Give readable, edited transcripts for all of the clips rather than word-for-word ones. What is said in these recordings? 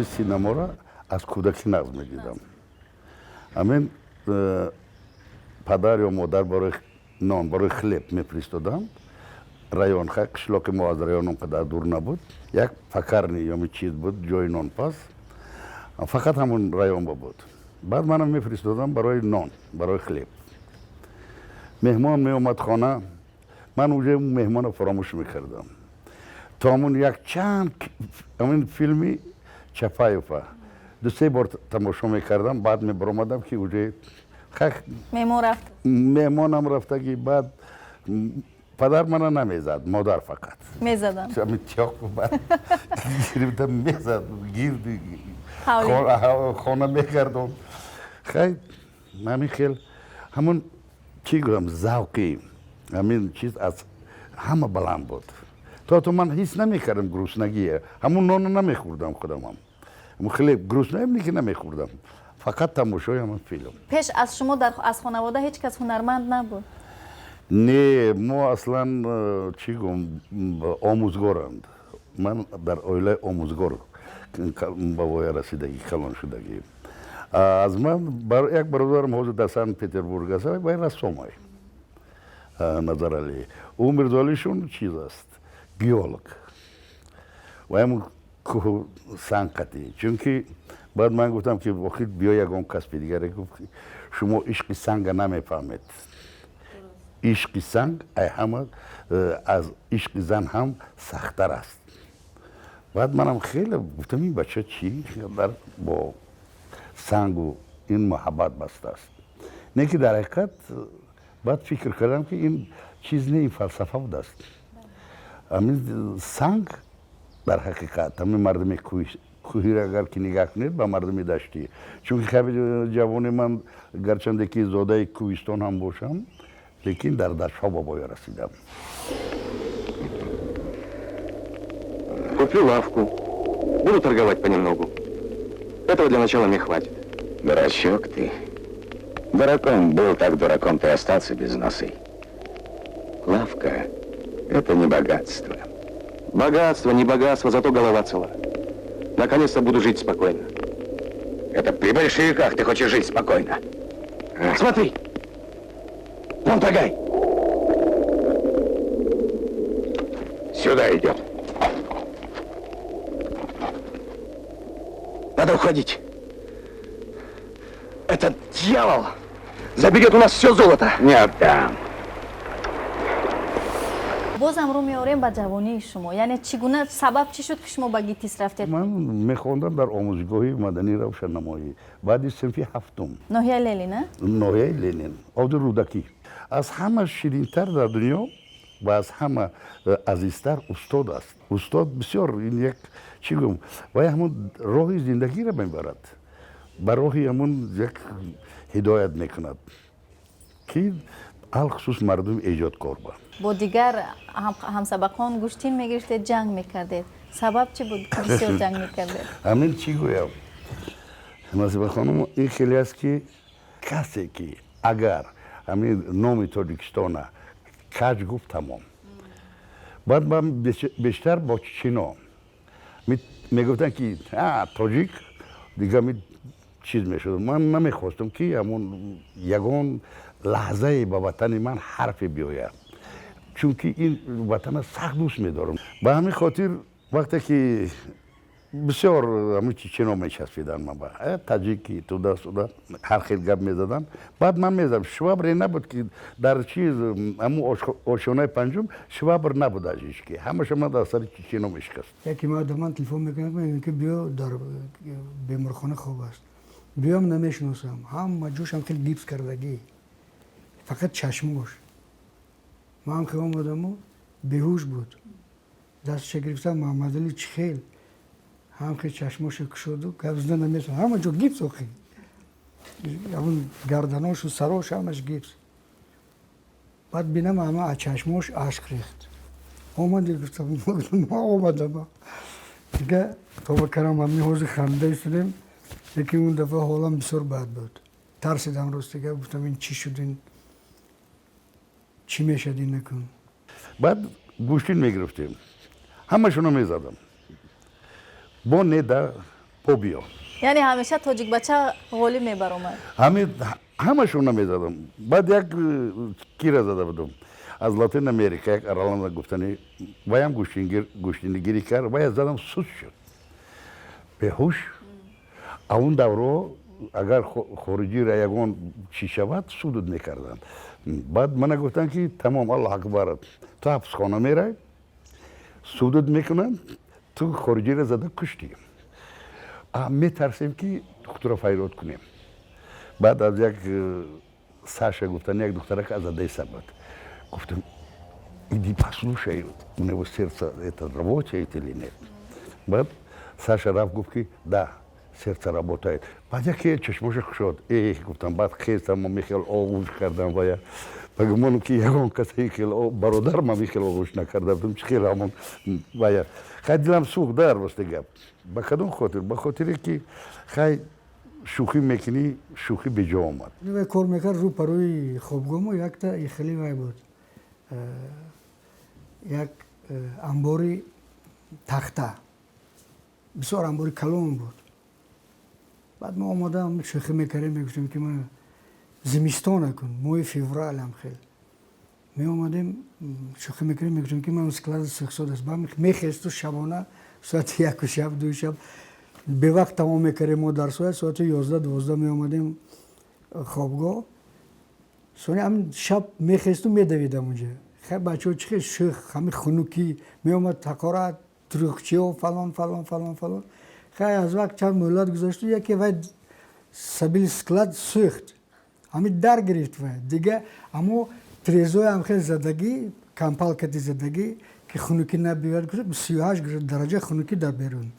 Ҳамин синаморо аз кӯдакӣ нағз медидам. Ҳамин падар ё модар барои нон, барои хлеб мефиристоданд район. Хай, қишлоқи мо аз район он қадар дур набуд. Як пекарня ё чиз буд, ҷои нонпаз, фақат ҳамон район ба буд. Баъд манам мефиристодам барои нон, барои хлеб. Меҳмон меомад хона, ман уже меҳмонро фаромӯш мекардам, то ҳамун як чанд ҳамин филми Чапаева 2-се бор тамошо мекардам. Баъд мебаромадам, ки уже меҳмон рафт. Меҳмонам рафтагӣ. Баъд падар мана намезад, модар фақат мезаданд. Ҳамин тиёқ баъд гирифта мезад, гирди хона мегардон. Хай, ҳамин хел ҳамун, чӣ гӯям, завқи ҳамин чиз аз ҳама баланд буд. То ман ҳис намекардам гуруснагие. Ҳамун ноно намехӯрдам худамам, хлеб гуруснаем, ки намехӯрдам, фақат тамошои ҳамин филм. Пеш аз шумо дар аз хонавода ҳеҷ кас ҳунарманд набуд? Не, мо аслан, чӣ гӯм, омӯзгоранд. Ман дар оилаи омӯзгор ба воя расидагӣ, калон шудагӣ. Аз ман як бародарам ҳозир дар Санкт Петербург аст, вай рассомай, Назаралӣ. Ӯ Мирзоалишон чиз аст, геолог. Ваям кӯҳу санг қатӣ. Чунки баъд ман гуфтам, ки охир биё ягон касби дигаре. Гуфт: «Шумо ишқи санга намефаҳмед. Ишқи санг ай ҳама, аз ишқи зан ҳам сахттар аст». Баъд манам хеле гуфтам: ин бача чӣ дар бо сангу ин муҳаббат бастааст? Не, ки дар ҳақиқат баъд фикр кардам, ки ин чиз не, ин фалсафа будааст. Ҳамин санг дар ҳақиқат ҳамин мардуми кӯҳиро агар ки нигаҳ кунед ба мардуми даштӣ, чунки ҷавони ман, гарчанде ки зодаи кӯҳистон ҳам бошам, лекин дар даштҳо ба воя расидам. Куплю лавку. Буду торговать понемногу. Этого для начала мне хватит. Дурачок ты. Дураком был, так дураком ты остался без носы. Лавка – это не богатство. Богатство, не богатство, зато голова цела. Наконец-то буду жить спокойно. Это при большевиках ты хочешь жить спокойно. А? Смотри! Вон Тагай! Сюда идет. Надо уходить. Этот дьявол заберет у нас все золото. Не отдам. Бозам рӯ меорем ба ҷавонии шумо. Яъне чӣ гуна, сабаб чӣ шуд, ки шумо ба ГИТИС рафтед? Ман мехондам дар омӯзгоҳи мадании равшаннамоӣ баъди синфи ҳафтум. Ноҳияи Ленин, а? Ноҳияи Ленин, обди Рӯдакӣ. Аз ҳама ширинтар дар дунё ва аз ҳама азизтар устод аст. Устод бисёр ин як, чӣ гӯм, вай ҳамун роҳи зиндагиро мебарад, ба роҳи ҳамун як ҳидоят мекунад, ки алхусус мардуми эҷодкор ба. Бо дигар ҳамсабақон гӯштин мегирифтед, ҷанг мекардед. Сабаб чӣ буд, ки бисёр ҷанг мекардед? Ҳамин, чӣ гӯям, Насиба хонум, ин хеле аст, ки касе ки агар ҳамин номи Тоҷикистона каҷ гуфт, тамом. Баъд ман бештар бо чино мегуфтанд, ки тоҷик дига чиз мешуд. Ман намехостам, ки ҳамун ягон лаҳзае ба ватани ман ҳарфе биёяд, чунки ин ватана сахт дӯст медорам. Ба ҳамин хотир вақте ки бисёр ҳамин чечено мечаспиданд ман ба таҷики, туда-сюда, ҳар хел гап мезаданд, баъд ман мезадам. Швабре набуд, ки дар чиз, ҳамун ошёнаи панҷум швабр набуд аз ҳеҷ ки, ҳамаша ман дар сари чечено мешикаст. Яке ма да ман телефон мекунад, мегӯяд, ки биё, дар беморхона хоб аст. Биём, намешиносам, ҳама ҷошам хеле гипс кардагӣ, фақат чашмош. Ман ки омадаму, беҳуш буд. Дастша гирифтам: «Маҳаммадалӣ, чӣ хел?» Ҳам хел чашмоша кушоду, гап зада наметавон, ҳама ҷо гипс охи, ҳамун гарданошу сарош ҳамаш гипс. Баъд бинам, ҳама аз чашмош ашк рехт. Омади? Гуфтам: «Ма омадам». Дига тоба карам, ҳамин ҳозир ханда истодем, лекин он дафъа ҳолам бисёр бад буд. Тарсидам, ростига. Гуфтам: «Ин чӣ шуд, ин чӣ мешад, ин накун?» Баъд гӯштин мегирифтем, ҳамашонро мезадам бо не да. По биё. Яъне ҳамеша тоҷикбача ғолиб мебаромад. Ҳамашонро мезадам. Баъд як кира зада будам аз Латин Америка, як араланда гуфтани, ваям гӯштинигирӣ кард, вая задам, суст шуд, беҳуш. А он давро агар хориҷиро ягон чӣ шавад, судут мекарданд. Баъд мана гуфтанд, ки тамом, Аллоҳ акбар, ту ҳабсхона мерай, судут мекунанд, ту хориҷиро зада куштӣ. Метарсем, ки духтуро файрод кунем. Баъд аз як Саша гуфтани, як духтарак аз Одесса буд, гуфтам: «Иди послушай, у него сердце это работает или нет». Баъд Саша рафт, гуфт, ки да, сердце работает. Баъд яке чашмоша кушод. Э, гуфтам. Баъд хестам, мехел оғӯш кардам вая. Ба гумонам, ки ягон касе хел бародар ма мехел оғӯш накарда будам. Чӣ хел ҳамон вая. Хай, дилам сӯхт дар рости гап. Ба кадом хотир? Ба хотире, ки хай, шӯхӣ мекунӣ, шӯхӣ беҷо омад. Вай кор мекард рӯ парои хобгоҳмо, якта хеле вай буд, як амбори тахта, бисёр амбори калон буд. Баъд мо омадам, шӯхӣ мекардем, мегуфтем, ки ман зимистона кун, моҳи феврал ам хел меомадем, шӯхӣ мекардем, мегуфтем, ки ман склад сӯхсод аст. Баъд мехесту шабона соати 1 шаб, 2 шаб, бевақт тамом мекардем мо дарсҳоя, соати 11, 12 меомадем хобгоҳ. Сони ҳамин шаб мехесту медавидам унҷа. Хай, бачаҳо чӣ хел шӯх, ҳамин хунукӣ меомад, ҳақорат, турухчиҳо, фалон, фалон, фалон, фалон. Хай, аз вақт чанд муҳлат гузашту, яке вай сабили склад сӯхт, ҳамин дар гирифт вай дига. Аммо трезоям хел задагӣ, кампалкати задагӣ, ки хунукӣ набиёяд. 38 дараҷа хунукӣ дар берун.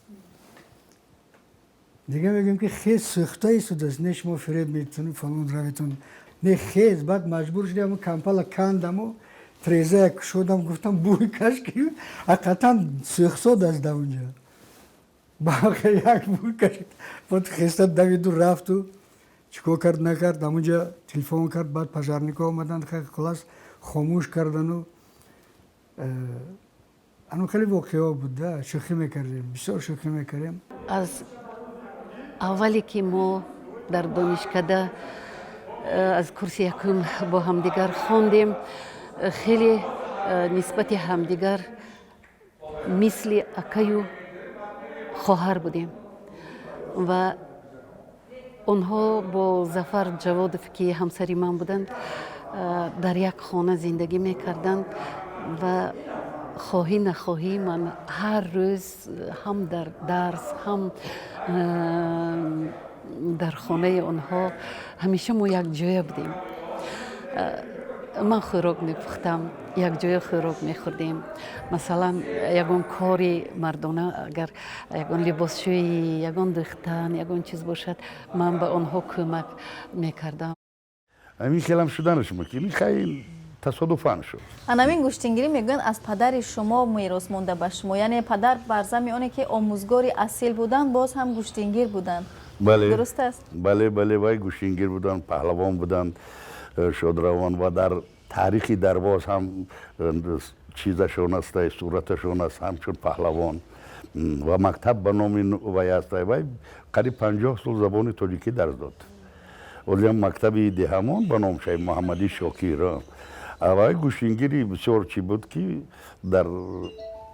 Дига мегӯем, ки хез, сӯхта истодааст. Не, шумо фиреб метони, фалон равитон, не, хез. Баъд маҷбур шудем, кампала кандаму трезая кушодам, гуфтам: «Бӯй каш, ки ҳақиқатан сӯхсод аст дар унҷа». Як бӯй кашид, баъд хеста давиду рафту чӣ кор кард, накард, ҳамунҷа телефон кард. Баъд пожарникҳо омаданд, хулас, хомӯш кардану ану хеле воқеаҳо буд да. Шӯхӣ мекардем, бисёр шӯхӣ мекардем. Аз аввале ки мо дар донишкада аз курси якум бо ҳамдигар хондем, хеле нисбати ҳамдигар мисли акаю хоҳар будем. Ва онҳо бо Зафар Ҷаводов, ки ҳамсари ман буданд, дар як хона зиндагӣ мекарданд. Ва хоҳӣ нахоҳӣ, ман ҳар рӯз ҳам дар дарс, ҳам дар хонаи онҳо ҳамеша мо якҷоя будем. Ман хӯрок мепухтам, якҷоя хӯрок мехӯрдем. Масалан, ягон кори мардона, агар ягон либосшӯӣ, ягон дӯхтан, ягон чиз бошад, ман ба онҳо кӯмак мекардам. Ҳамин хелам шуданаш мумкин, хай, тасодуфан шуд. Анамин гӯштингирӣ, мегӯянд, аз падари шумо мерос монда ба шумо. Яъне падар бар зами оне ки омӯзгори асил буданд, боз ҳам гӯштингир буданд. Бале. Дуруст аст? Бале, вай гӯштингир буданд, паҳлавон буданд, шодравон, ва дар таърихи Дарвоз ҳам чизашон аст, сураташон аст ҳамчун паҳлавон, ва мактаб ба номи вай аст. Вай қариб 50 сол забони тоҷикӣ дарс дод. Ҳозирам мактаби деҳамон ба ном Шайх Муҳаммади Шокир. Вай гӯштингири бисёр чӣ буд, ки дар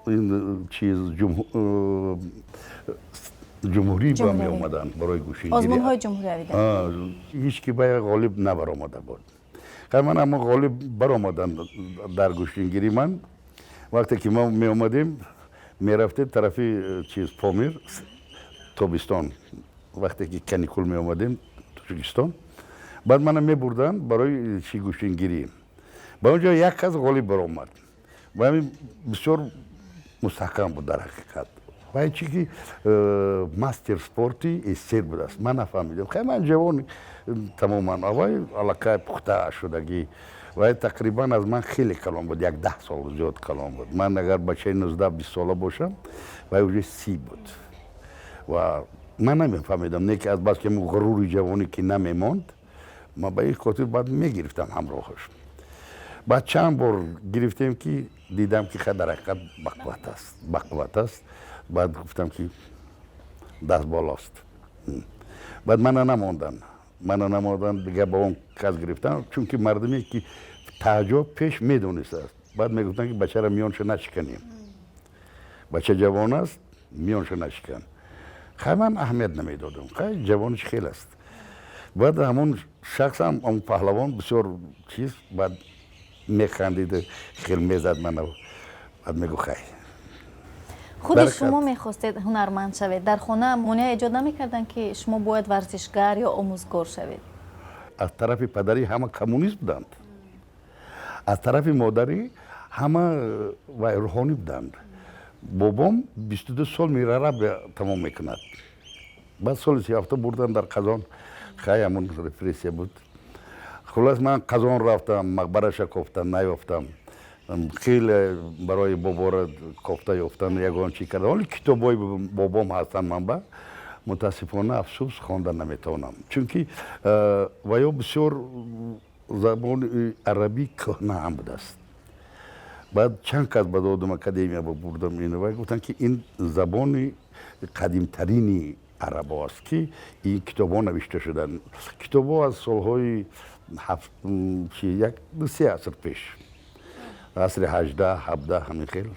ин чиз ҷумҳурӣ ба меомаданд барои гӯштингирӣ. Озмунҳои ҷумҳуриявӣ. Ҳеҷ ки ба ғолиб набаромада буд. Хай, ман аммо ғолиб баромадам дар гӯштингирӣ. Ман вақте ки мо меомадем, мерафтем тарафи чиз, Помир, тобистон, вақте ки каникул меомадем Тоҷикистон, баъд мана мебурданд барои чи, гӯштингирӣ. Ба он ҷо як кас ғолиб баромад ва ҳамин бисёр мустаҳкам буд дар ҳақиқат. Вай чи ки мастер спорти СССР будааст, ман нафаҳмидам. Хай, ман ҷавон тамоман, вай аллакай пухта шудагӣ. Вай тақрибан аз ман хеле калон буд, як 10 сол зиёд калон буд. Ман агар бачаи 19-20 сола бошам, вай уже 30 буд. Ва ман намефаҳмидам, не ки аз бас ки ғурури ҷавонӣ ки намемонд, ман ба ин хотир баъд мегирифтам ҳамроҳаш. Баъд чанд бор гирифтем, ки дидам, ки ха, дар ҳақиқат бақувват аст, бақувват аст. Баъд гуфтам, ки Даст болост. Баъд мана намонданд, мана намонданд, дига ба он кас гирифтан, чунки мардуме ки таҳҷо пеш медонистааст. Баъд мегуфтанд, ки бачаро миёнша нашиканем, бача ҷавон аст, миёнша нашикан. Хай, ман аҳамият намедодам, хай, ҷавониш хел аст. Баъд ҳамон шахсам, ҳамон паҳлавон бисёр чиз, баъд механдид, хел мезад мана, баъд мегуфт, хай. Худи шумо мехостед ҳунарманд шавед? Дар хона монеа эҷод намекарданд, ки шумо бояд варзишгар ё омӯзгор шавед? Аз тарафи падарӣ ҳама коммунист буданд, аз тарафи модарӣ ҳама вай рӯҳонӣ буданд. Бобом 22 сол мирараб тамом мекунад, баъд соли 37 бурдан дар Қазон. Хай, ҳамон репрессия буд. Хуллас, ман Қазон рафтам, мақбараша кофтам, наёфтам. Хеле барои бобора кофта ёфтан ягон чӣ кардам. Ҳоли китобҳои бобом ҳастанд, манба мутаассифона, афсӯс, хонда наметавонам, чунки ваё бисёр забони арабӣ кӯҳна ҳам будааст. Баъд чанд кас ба додум, академия бурдам ин, вай гуфтанд, ки ин забони қадимтарини арабо аст, ки ин китобҳо навишта шуданд. Китобҳо аз солҳои як се аср пеш, асри 18, 17, ҳамин хел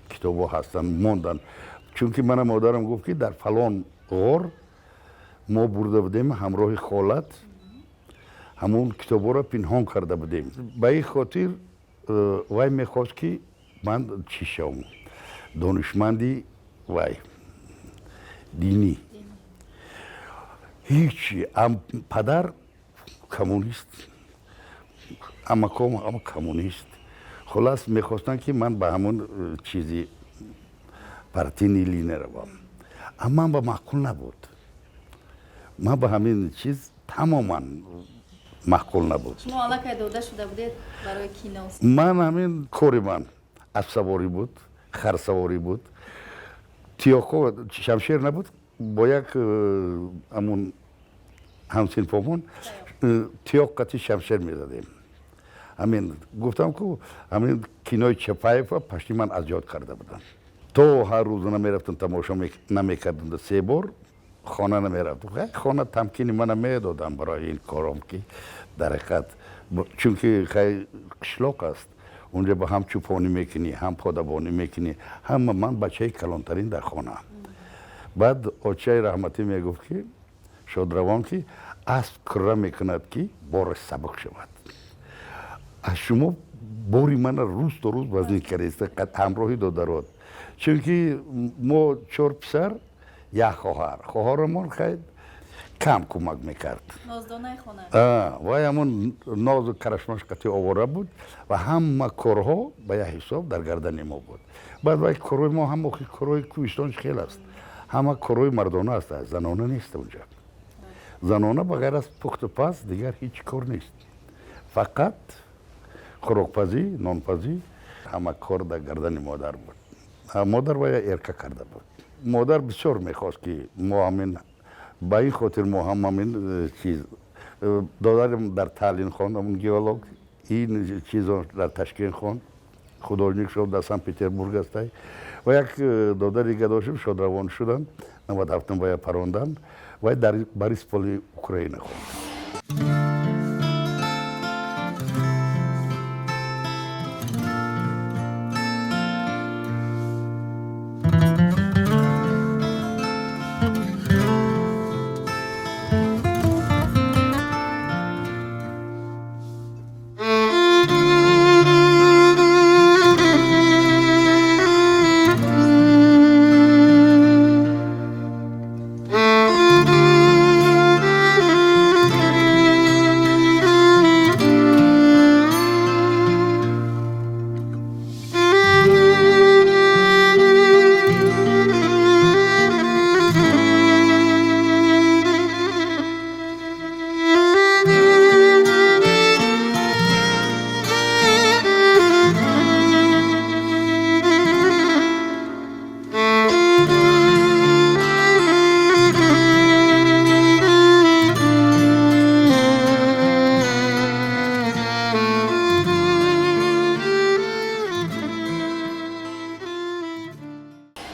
китобҳо ҳастанд, монданд. Чунки мана модарам гуфт, ки дар фалон ғор мо бурда будем ҳамроҳи холат, ҳамон китобҳоро пинҳон карда будем. Ба ин хотир вай мехост, ки ман чӣ шавам, донишманди вай динӣ. Ҳичи, падар коммунист, амаком ҳама коммунист. Хуллас, мехостанд, ки ман ба ҳамон чизи партийный линия равам, амма ман ба маъқул набуд. Ман ба ҳамин чиз тамоман маъқул набуд. Шумо аллакай дода шуда будед барои кино. Ман ҳамин кори ман аспсаворӣ буд, харсаворӣ буд, тиёқо, шамшер набуд, бо як ҳамун ҳамсинфомон тиёқ қати шамшер мезадем. Ҳамин гуфтам, ку ҳамин кинои Чапаева пашти ман аз ёд карда будам. То ҳар рӯза намерафтам, тамошо намекардам, се бор хона намерафтам. Хона тамкини мана медодам барои ин кором, ки дар ҳақиқат, чунки хай, қишлоқ аст, унҷа ба ҳам чӯпонӣ мекунӣ, ҳам подабонӣ мекунӣ, ҳама. Ман бачаи калонтарин дар хона. Баъд очаи раҳматӣ мегуфт, ки шодравон, ки асп курра мекунад, ки бораш сабук шавад. Аз шумо бори мана рӯз то рӯз вазнин кардааст ҳамроҳи додарот, чунки мо чор писар, як хоҳар. Хоҳарамон хай кам кӯмак мекард, вай ҳамон нозу карашмаш қати овора буд ва ҳама корҳо ба як ҳисоб дар гардани мо буд. Баъд вай корҳои мо ҳама корҳои кӯҳистон хел аст, ҳама корҳои мардона аст, занона нест унҷа. Занона ба ғайр аз пухту паз дигар ҳеҷ кор нест, фақат хӯрокпазӣ, нонпазӣ. Ҳама кор дар гардани модар буд. Модар вая эрка карда буд. Модар бисёр мехост, ки мо ҳамин, ба ин хотир мо ҳам ҳамин чиз. Додарим дар Таллин хонд, ҳамун геолог, ин чизо дар Ташкент хонд, художник шуд, дар Санкт Петербург астай. Ва як додари дига доштем, шодравон шуданд, 97-ум вая паронданд, вай дар Борисполи Украина хонд.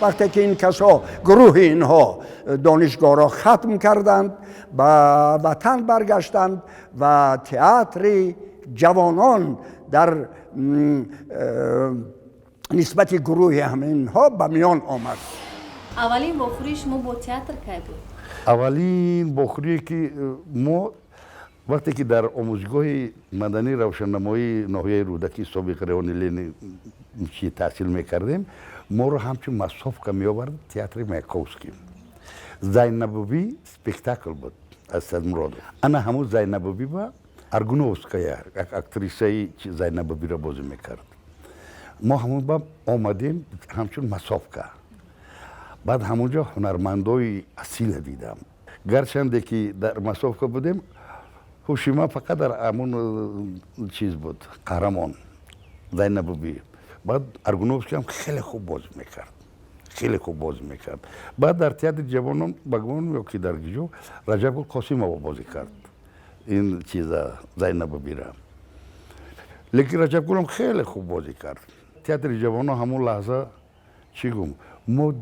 Вақте ки ин касо, гурӯҳи инҳо донишгоҳро хатм карданд, ба ватан баргаштанд ва театри ҷавонон дар нисбати гурӯҳи ҳаминҳо ба миён омад. Аввалин вохӯрии шумо бо театр кай буд? Аввалин вохӯрие, ки мо вақте ки дар омӯзгоҳи мадании равшаннамоии ноҳияи Рӯдакӣ, собиқ райони Ленин, чи таҳсил мекардем, моро ҳамчун массовка меовард театри Маяковский. «Зайнабубӣ» спектакл буд аз Саидмуродов. Ана ҳамун «Зайнабубӣ» ба Аргуновская, як актрисаи Зайнабубиро бозӣ мекард. Мо ҳамун ба омадем ҳамчун массовка. Баъд ҳамунҷо ҳунармандои асила дидам. Гарчанде ки дар массовка будем, ҳуши ман фақат дар ҳамун чиз буд, қаҳрамон Зайнабубӣ. Баъд Аргуновский ҳам хеле хуб бозӣ мекард, хеле хуб бозӣ мекард. Баъд дар театри ҷавонон, ба гумонам, ё ки дар киҷо Раҷабгул Қосимова бозӣ кард ин чиза, Зайнабубира. Лекин Раҷабгулам хеле хуб бозӣ кард. Театри ҷавонон ҳамун лаҳза, чӣ гум, мо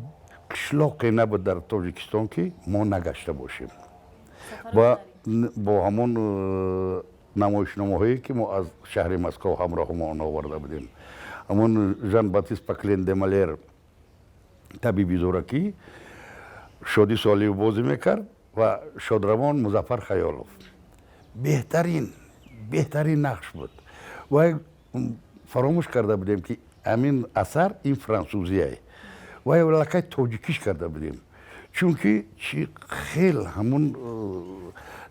қишлоқе набуд дар Тоҷикистон, ки мо нагашта бошем ва бо ҳамон намоишномаҳое, ки мо аз шаҳри Москов ҳамроҳамон оварда будем. Ҳамон Жан Батист Поклен де Малер, «Табиби зӯракӣ», Шодӣ Солиев бозӣ мекард ва шодравон Музаффар Хаёлов. Беҳтарин, беҳтарин нақш буд. Ва фаромӯш карда будем, ки ҳамин асар ин франсузияй ва лакай тоҷикиш карда будем, чунки чи хел ҳамун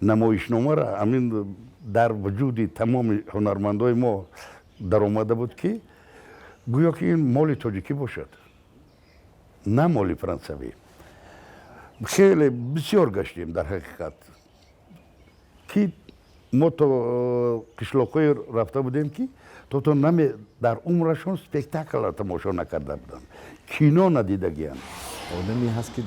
намоишномаро ҳамин дар вуҷуди тамоми ҳунармандои мо даромада буд, ки гӯё ки ин моли тоҷикӣ бошад, на моли франсавӣ. Хеле бисёр гаштем дар ҳақиқат, ки мо то қишлоқҳое рафта будем, ки то наме дар умрашон спектаклро тамошо накарда буданд, кино надидагианд. Одаме ҳаст, ки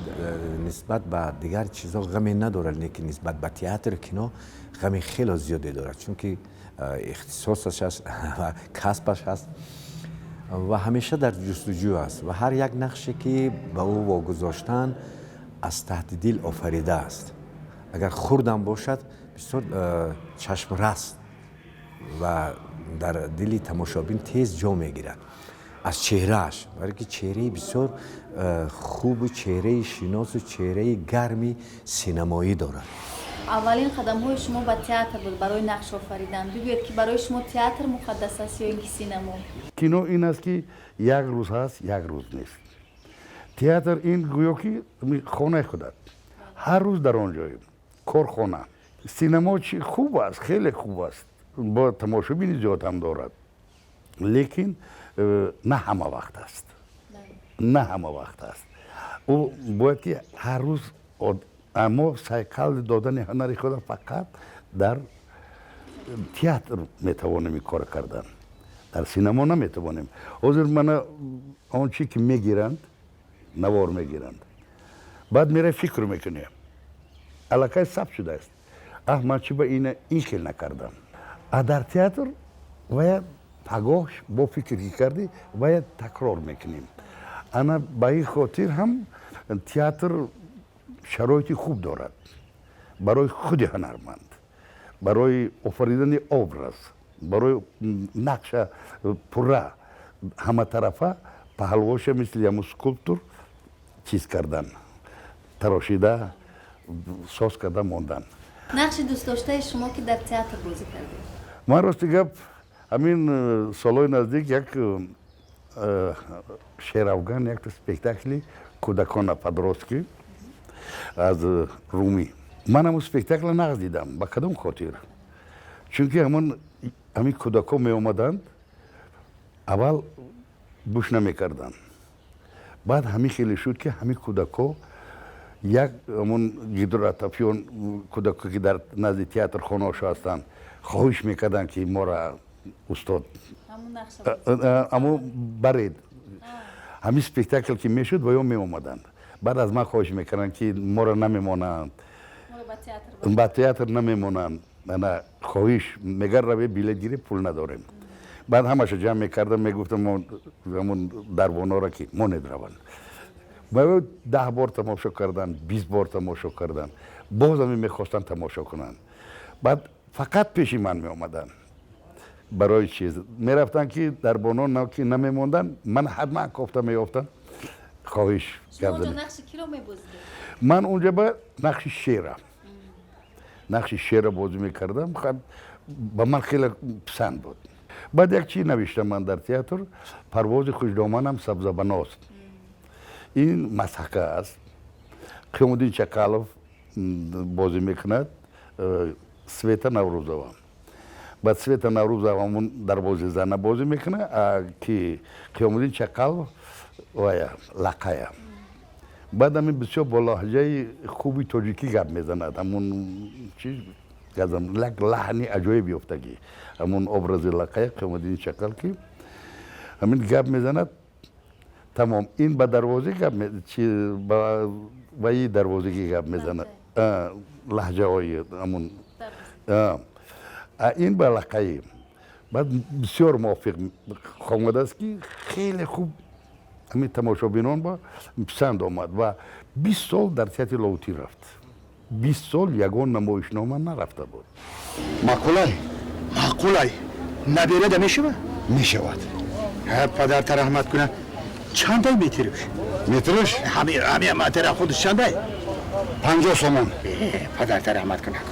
нисбат ба дигар чизҳо ғаме надорад, лекин нисбат ба театр, кино ғами хело зиёде дорад, чунки ихтисосаш аст ва касбаш аст ва ҳамеша дар ҷустуҷӯ аст ва ҳар як нақше, ки ба ӯ вогузоштанд, аз таҳти дил офаридааст. Агар хурдам бошад, бисёр чашмраст ва дар дили тамошобин тез ҷо мегирад аз чеҳрааш, барое ки чеҳраи бисёр хубу чеҳраи шиносу чеҳраи гарми синамоӣ дорад. Аввалин қадамҳои шумо ба театр буд барои нақш офаридан. Бигӯед, ки барои шумо театр муқаддас аст ё ин ки синамо? Кино ин аст, ки як рӯз ҳаст, як рӯз нест. Театр ин гӯё ки хонаи худат, ҳар рӯз дар он ҷоем, корхона. Синамо чи хуб аст, хеле хуб аст, бо тамошобини зиёд ҳам дорад, лекин на ҳама вақт аст, на ҳама вақт аст. Ӯ бояд ки ҳар рӯз аммо сайқал додани ҳунари худа фақат дар театр метавонем ин кор кардан, дар синамо наметавонем. Ҳозир мана он чи ки мегиранд, навор мегиранд, баъд мерай, фикр мекунем, аллакай сабт шудааст: аҳ, ман чи ба ина ин хел накардам? А дар театр вая пагоҳ бо фикр ки кардӣ, вая такрор мекунем. Ана ба ин хотир ҳам театр шароити хуб дорад барои худи ҳунарманд, барои офаридани образ, барои нақша пурра, ҳаматарафа паҳлвоша, мисли ҳамун скульптор чиз кардан, тарошида, соз карда мондан. Нақши дӯстдоштаи шумо, ки дар театр бозӣ кардед? Ман, рости гап, ҳамин солҳои наздик як «Шерафган», якта спектакли кӯдакона, подростки, аз Румӣ. Ман ҳамун спектакла нағз дидам. Ба кадом хотир? Чунки ҳамон ҳамин кӯдакҳо меомаданд, аввал гӯш намекарданд, баъд ҳамин хеле шуд, ки ҳамин кӯдакҳо як ҳамон гидроатафиён, кӯдакҳо, ки дар назди театр хонаошо ҳастанд, хоҳиш мекарданд, ки моро, устод, аммо баред. Ҳамин спектакл ки мешуд, ва ё меомаданд, баъд аз ман хоҳиш мекарданд, ки моро намемонанд, ба театр намемонанд. Ана хоҳиш мегар, раве, билет гирӣ, пул надорем. Баъд ҳамаша ҷамъ мекардам, мегуфтам ҳамун дарбонора, ки монед, раванд. 10 бор тамошо кардан, 20 бор тамошо кардан, боз ҳамин мехостанд тамошо кунанд. Баъд фақат пеши ман меомаданд, барои чиз мерафтанд, ки дарбонон ки намемонданд, ман ҳатман кофта меёфтам. Хоҳиш. Ман унҷа ба нақши шера, нақши шера бозӣ мекардам, ба ман хеле писанд буд. Баъд як чиз навиштам ман дар театр, парвози хушдоманам сабзабаноз. Ин масхака аст. Қиёмуддин Чақалов бозӣ мекунад, Света Наврӯзова. Баъд Света Наврӯзова ҳамун дарвози зана бозӣ мекунад, ки Қиёмуддин Чақалов вая лақая. Баъд ҳамин бисёр бо лаҳҷаи хуби тоҷикӣ гап мезанад, ҳамун чи як лаҳни аҷоиб ёфтагӣ, ҳамун образи лақая Қиёмуддини Чақал, ки ҳамин гап мезанад, тамом. Ин ба дарвозӣ гап, ваи дарвозигӣ гап мезанад, лаҳҷаҳои ҳамун, ин ба лақаӣ. Баъд бисёр мувофиқ омадааст, ки хеле хуб ҳамин тамошобинон ба писанд омад ва 20 сол дар театри Лоҳутӣ рафт. 20 сол ягон намоишнома нарафта буд. Маъқулай? Маъқулай. Наберада мешавад? Мешавад. Падарта раҳмат кунад. Чандай метирш? Метрш? Ҳами матера худаш чандай? 50 сомон. Падарта раҳмат кунад.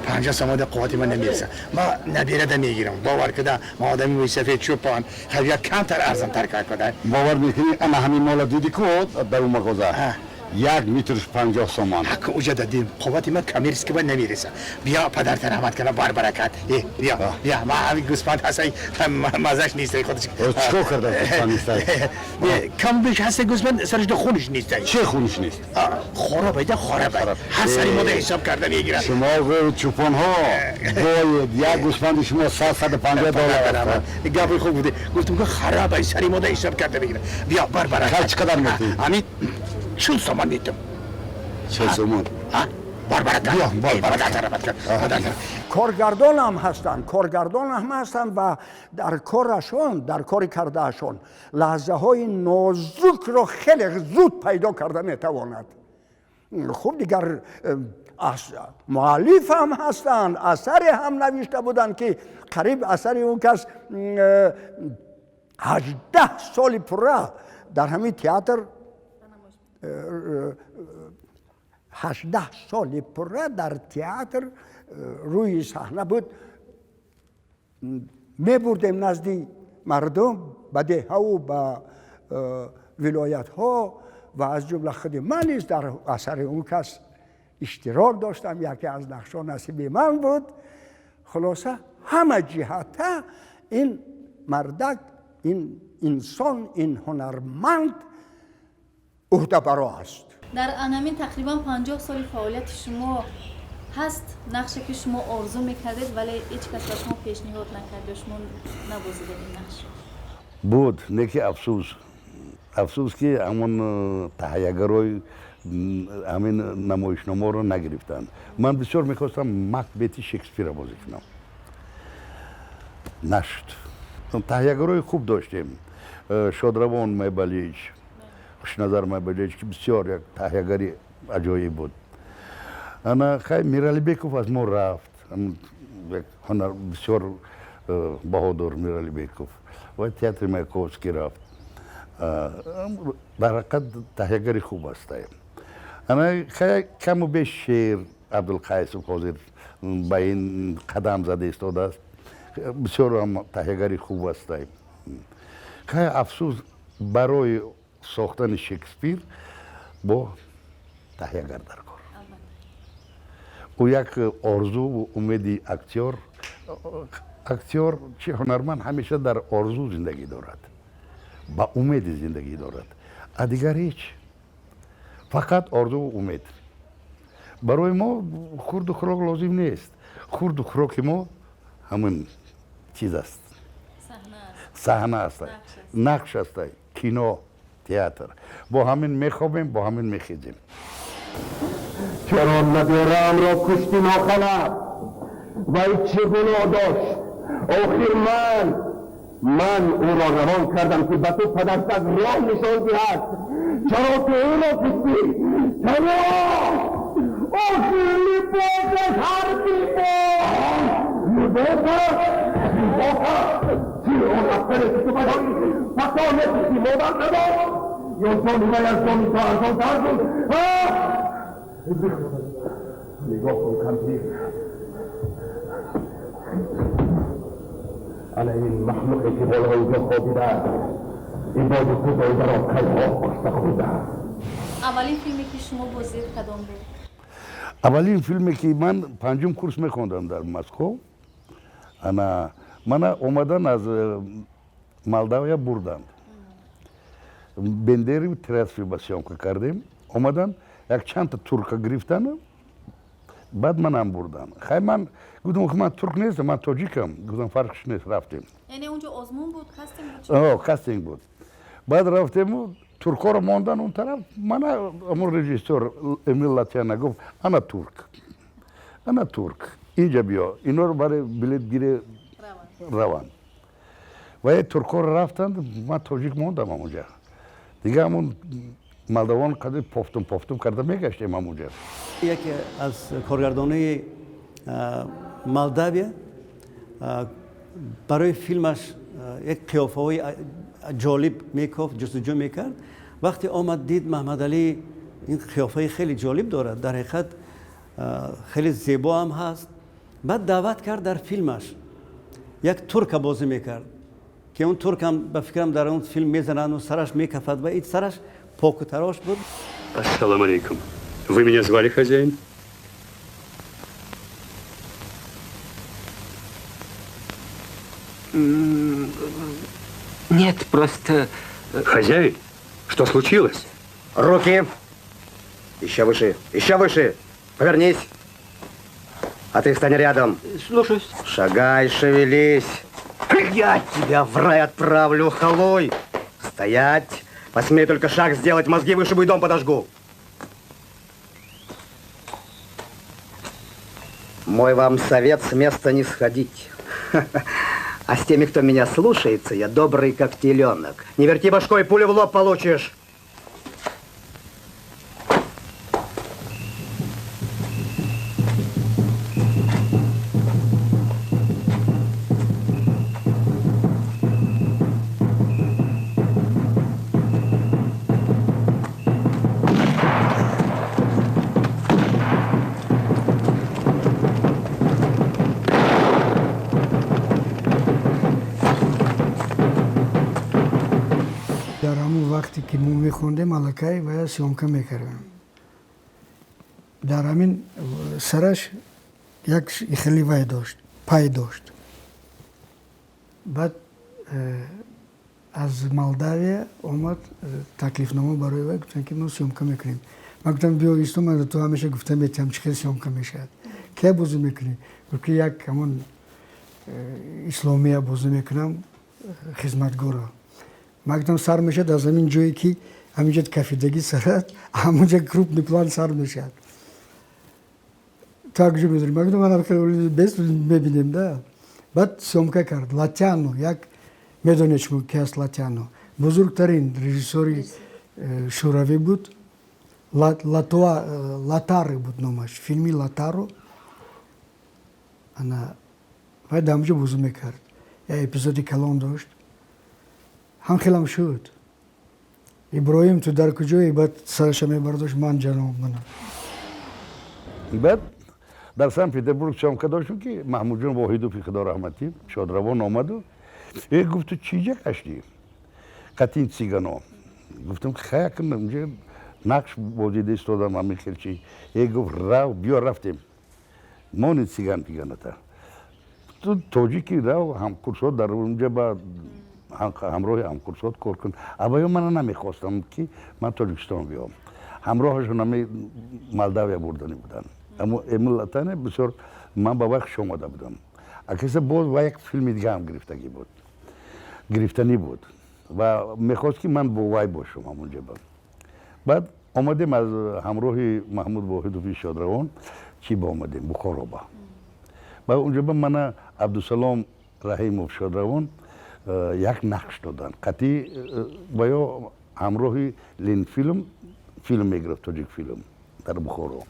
50 сомон қуввати ман намераса. Ма наберада мегирам. Бовар куда, ма одами мӯйсафед чӯпон, хаб як камтар арзонтар кар куда. Бовар мекунӣ, ана ҳамин мола дидӣ ку дар он мағоза? 1 метрш 50 сомон. Ҳак уҷа дадим, қуввати ман коммерческий ба намереса. Биё, падарта раҳмат кунад, бар баракат. Э, биё, биё, ма ҳамин гӯсфанд ҳастай, мазаш нестай худаш. Чикор карда гӯсфанд нестай? Кам беш ҳастай гӯсфанд, сараш да хунаш нестай. Чӣ хунаш нест? Хӯроб айда, хӯроб. Ҳар сари мода ҳисоб карда мегирад. Шумо чӯпонҳо бояд як гӯсфанди шумо 150 доллар. Гапи хуб буде. Гуфтам ки хароб ай, сари мода ҳисоб карда мегирад. Биё, бар баракат. Чӣ қадар метиҳӣ? Ҳамин 40 сомон метам. 40 сомон. Бар баракат. Биё, бар баракат. Коргардон ҳам ҳастанд, коргардон ҳам ҳастанд ва дар корашон, дар кори кардаашон лаҳзаҳои нозукро хеле зуд пайдо карда метавонад. Хуб, дигар муаллиф ҳам ҳастанд, асаре ҳам навишта буданд, ки қариб асари он кас 18 соли пурра дар ҳамин театр, 18 соли пурра дар театр рӯи саҳна буд. Мебурдем назди мардум, ба деҳаву ба вилоятҳо ва аз ҷумла худи ман низ дар асари он кас иштирок доштам, яке аз нақшҳо насиби ман буд. Хулоса, ҳама ҷиҳата ин мардак, ин инсон, ин ҳунарманд уҳдабаро аст. Дар анамин тақрибан 50 соли фаъолияти шумо ҳаст нақше ки шумо орзу мекардед, вале ҳеҷ кас ба шумо пешниҳод накард ё шумо набозидед ин нақшро? Буд, не ки афсӯс, афсӯс ки ҳамон таҳиягарои ҳамин намоишномаро нагирифтанд. Ман бисёр мехостам Макбети Шекспира бозӣ кунам, нашуд. Таҳиягарои хуб доштем, Шодравон Майбалич, Хушназар Майбалич, ки бисёр як таҳиягари аҷоиб буд. Ана хай Миралибеков аз мо рафт, як ҳунар бисёр баҳодур Миралибеков ва театри Маяковский рафт. Дар ҳақиқат таҳиягари хуб астае. Ана хай каму беш Шер Абдулқайсов ҳозир ба ин қадам зада истодааст, бисёр ҳам таҳиягари хуб астае. Хай афсӯс, барои сохтани Шекспир бо таҳиягар дар кор. Ӯ як орзуву умеди актёр, актёр чи ҳунарманд ҳамеша дар орзу зиндагӣ дорад, ба умеди зиндагӣ дорад, а дигар ҳеҷ, фақат орзуву умед. Барои мо хурду хӯрок лозим нест, хурду хӯроки мо ҳамин чиз аст, саҳна аст, нақш аст, кино, театр. Бо ҳамин мехобем, бо ҳамин мехезем. Чаро набераамро кушти нохалаб? Вай чӣ гуноҳ дошт? Охир ман ӯро равон кардам, ки ба ту падарсаг роҳ нишон диҳад. Чаро ту ӯро куштӣ? Чаро? Охир либосаш ҳарбӣ буд. Либосаш? Либосаш? Зери он афсаре ки ту бадорӣ фасоне кушти модар надошт? Ё ҷони вай аз ҷони ту арзонтар буд? Нигоҳ кун, кампир. Ана ин махлуқе ки болои ҷо хобидааст, ин боди ту зоидаро кайҳо кушта хӯрдааст. Аввалин филме ки шумо бозид кадом буд? Аввалин филме ки ман панҷум курс мехондам дар Москов, ана мана омадан аз Молдавия бурданд. Бендери Тирасфи ба съёмка кардем. Омадан як чандта турка гирифтан, баъд манам бурдан. Хай, ман гуфтам, ман турк нестам, ман тоҷикам. Гуфтам, фарқш нест, рафтем. Яъне онҷо озмун буд, кастинг буд? Кастинг буд. Баъд рафтему туркҳоро мондан он тараф, мана ҳамон режиссёр Эмил Латяна гуфт, ана турк, ана турк, инҷа биё, инҳоро барои билет гире раванд. Ва туркҳоро рафтанд, ман тоҷик мондам ҳамонҷа. Дига ҳамон молдавон қадри пофтум пофтум карда мегаштем ҳамонҷа. Яке аз коргардонои Молдавия барои филмаш як қиёфаҳои ҷолиб мекофт, ҷустуҷӯ мекард. Вақте омад, дид Маҳмадалӣ ин қиёфаи хеле ҷолиб дорад, дар ҳақиқат хеле зебо ҳам ҳаст. Баъд даъват кард дар филмаш. Як турка бозӣ мекард, ки он турк ҳам ба фикрам дар он филм мезананд, сараш мекафад ва ин сараш поку тарош буд. Ассалому алейкум. Вы меня звали, хозяин? Нет, просто... Хозяин, что случилось? Руки! Еще выше, еще выше! Повернись! А ты встань рядом. Слушаюсь. Шагай, шевелись. Я тебя в рай отправлю, халуй! Стоять! Посмей только шаг сделать, мозги вышибу и дом подожгу. Мой вам совет: с места не сходить. А с теми, кто меня слушается, я добрый, как теленок. Не верти башкой, пулю в лоб получишь. Вақте ки мо мехондем, аллакай вая съёмка мекардам. Дар ҳамин сараш як хеле вай дошт, пай дошт. Баъд аз Молдавия омад таклифнома барои вай, гуфтанд ки мо съёмка мекунем. Ман гуфтам, биё исто, ман ту ҳамеша гуфта метиҳам, чӣ хел съёмка мешавад. Кия бозӣ мекунӣ? Гуфт ки як ҳамон исломия бозӣ мекунам, хизматгорро. Ман гуфтам, сар мешавад аз ҳамин ҷое ки ҳаминҷо кафидагӣ сарат, ҳамонҷо крупный план сар мешавад. Ту куҷо медонӣ? Ман гуфтам, ман хеле бес мебинем да. Баъд съёмка кард. Латяно, як медонед шумо ки аст Латяно. Бузургтарин режиссёри шӯравӣ буд. Латаро буд номаш. Филми Латаро. Ана вай дар ҳамонҷо бозӣ мекард. Як эпизоди калон дошт. Ҳам хелам шуд. Иброҳим, ту дар куҷое? Баъд сараша мебардошт, ман ҷаноб, мана. Баъд дар Санкт Петербург съёмка доштем, ки Маҳмудҷон Воҳидови, худо раҳматӣ, шодравон омаду э гуфт, ту чӣ ҷа гаштӣ қатин цигано? Гуфтам, ки хай, акн унҷа нақш бозида истодам, ҳамин хел чи. Э гуфт, рав, биё, рафтем, мони циган пиганата, ту тоҷики, рав, ҳамкурсот дар унҷа ба ҳамроҳи ҳамкурсот кор кун. Авваё мана намехостам, ки ман Тоҷикистон биём. Ҳамроҳашон ҳами Молдавия бурданӣ буданд. Аммо Эмил Латане бисёр ман ба вай хуш омада будам. Акиса боз ва як филми дига ҳам гирифтагӣ буд, гирифтанӣ буд ва мехост, ки ман бо вай бошам ҳамонҷа. Баъд омадем аз ҳамроҳи Маҳмуд Воҳидови шодравон, чӣ ба омадем Бухороба. Ба унҷа ба мана Абдусалом Раҳимов шодравон як нақш доданд. Қатъи ва ё Ҳамроҳи Ленфилм филм мегирифт, Тоҷикфилм дар Бухоро.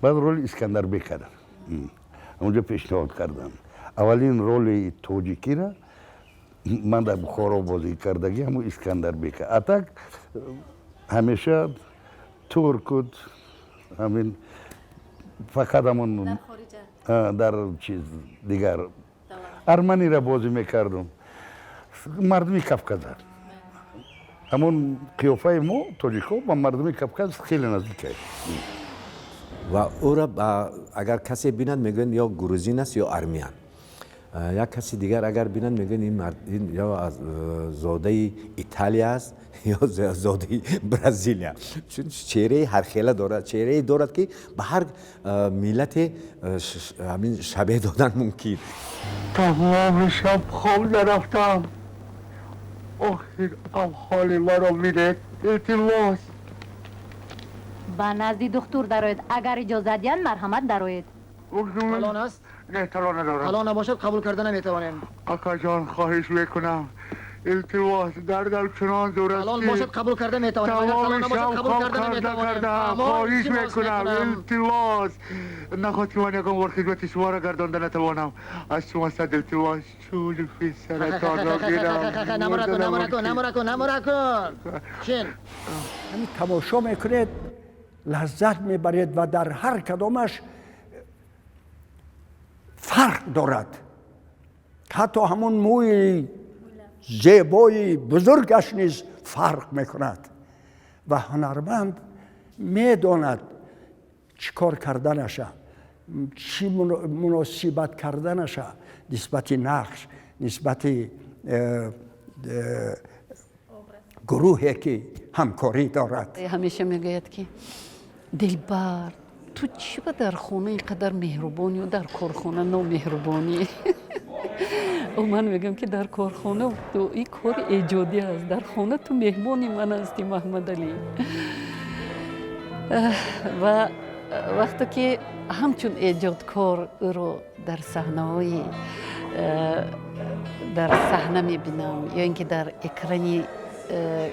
Баъд роли Искандарбек кардам, онҷо пешниҳод кардам. Аввалин роли тоҷикира ман дар Бухоро бозӣ кардагӣ, ҳамун Искандарбека. А так ҳамеша туркуд, ҳамин фақат ҳамун дар чиз дигар арманира бозӣ мекардум, мардуми Кавказа. Ҳамун қиёфаи мо, тоҷикҳо, ба мардуми Кавказ хеле наздик аст. Ва ӯро агар касе бинад, мегӯянд, ё грузин аст, ё армян. Як каси дигар агар бинад, мегӯянд, ин ё аз зодаи Италия аст, ё зодаи Бразилия, чун чеҳраи ҳархела дорад, чеҳрае дорад, ки ба ҳар миллате ҳамин шабеҳ додан мумкин. Тамоми шаб хоб нарафтам. Охир аҳволи маро бинед, илтимос. Ба назди духтур дароед, агар иҷозат диҳанд, марҳамат, дароед. Талон аст? Не, талон надорам. Талон набошад, қабул карда наметавонем. Акаҷон, хоҳиш мекунам, илтимос, дардам чунон зӯр аст. Талон бошад, қабул карда метавонем. Агар талон набошад, қабул карда наметавонем. Хоҳиш мекунам, илтимос. Нахост ки ман ягон бор хидмати шуморо гардонда натавонам. Аз шумо сад илтимос, чули писаратонро гирам. Намора кун, намора кун, намора кун, намора кун, шин. Ҳамин тамошо мекунед, лаззат мебаред ва дар ҳар кадомаш фарқ дорад. Ҳатто ҳамон мӯи зебои бузургаш низ фарқ мекунад ва ҳунарманд медонад, чӣ кор карданаша, чӣ муносибат карданаша нисбати нақш, нисбати гурӯҳе ки ҳамкорӣ дорад. Ҳамеша мегӯяд, ки Дилбар, ту чӣ ба дар хона ин қадар меҳрубонию дар корхона номеҳрубонӣ? Ман мегӯям, ки дар корхона ин кори эҷодӣ аст, дар хона ту меҳмони ман ҳастӣ, Маҳмадалӣ. Ва вақте ки ҳамчун эҷодкор ӯро дар саҳнаҳои дар саҳна мебинам ё ин ки дар экрани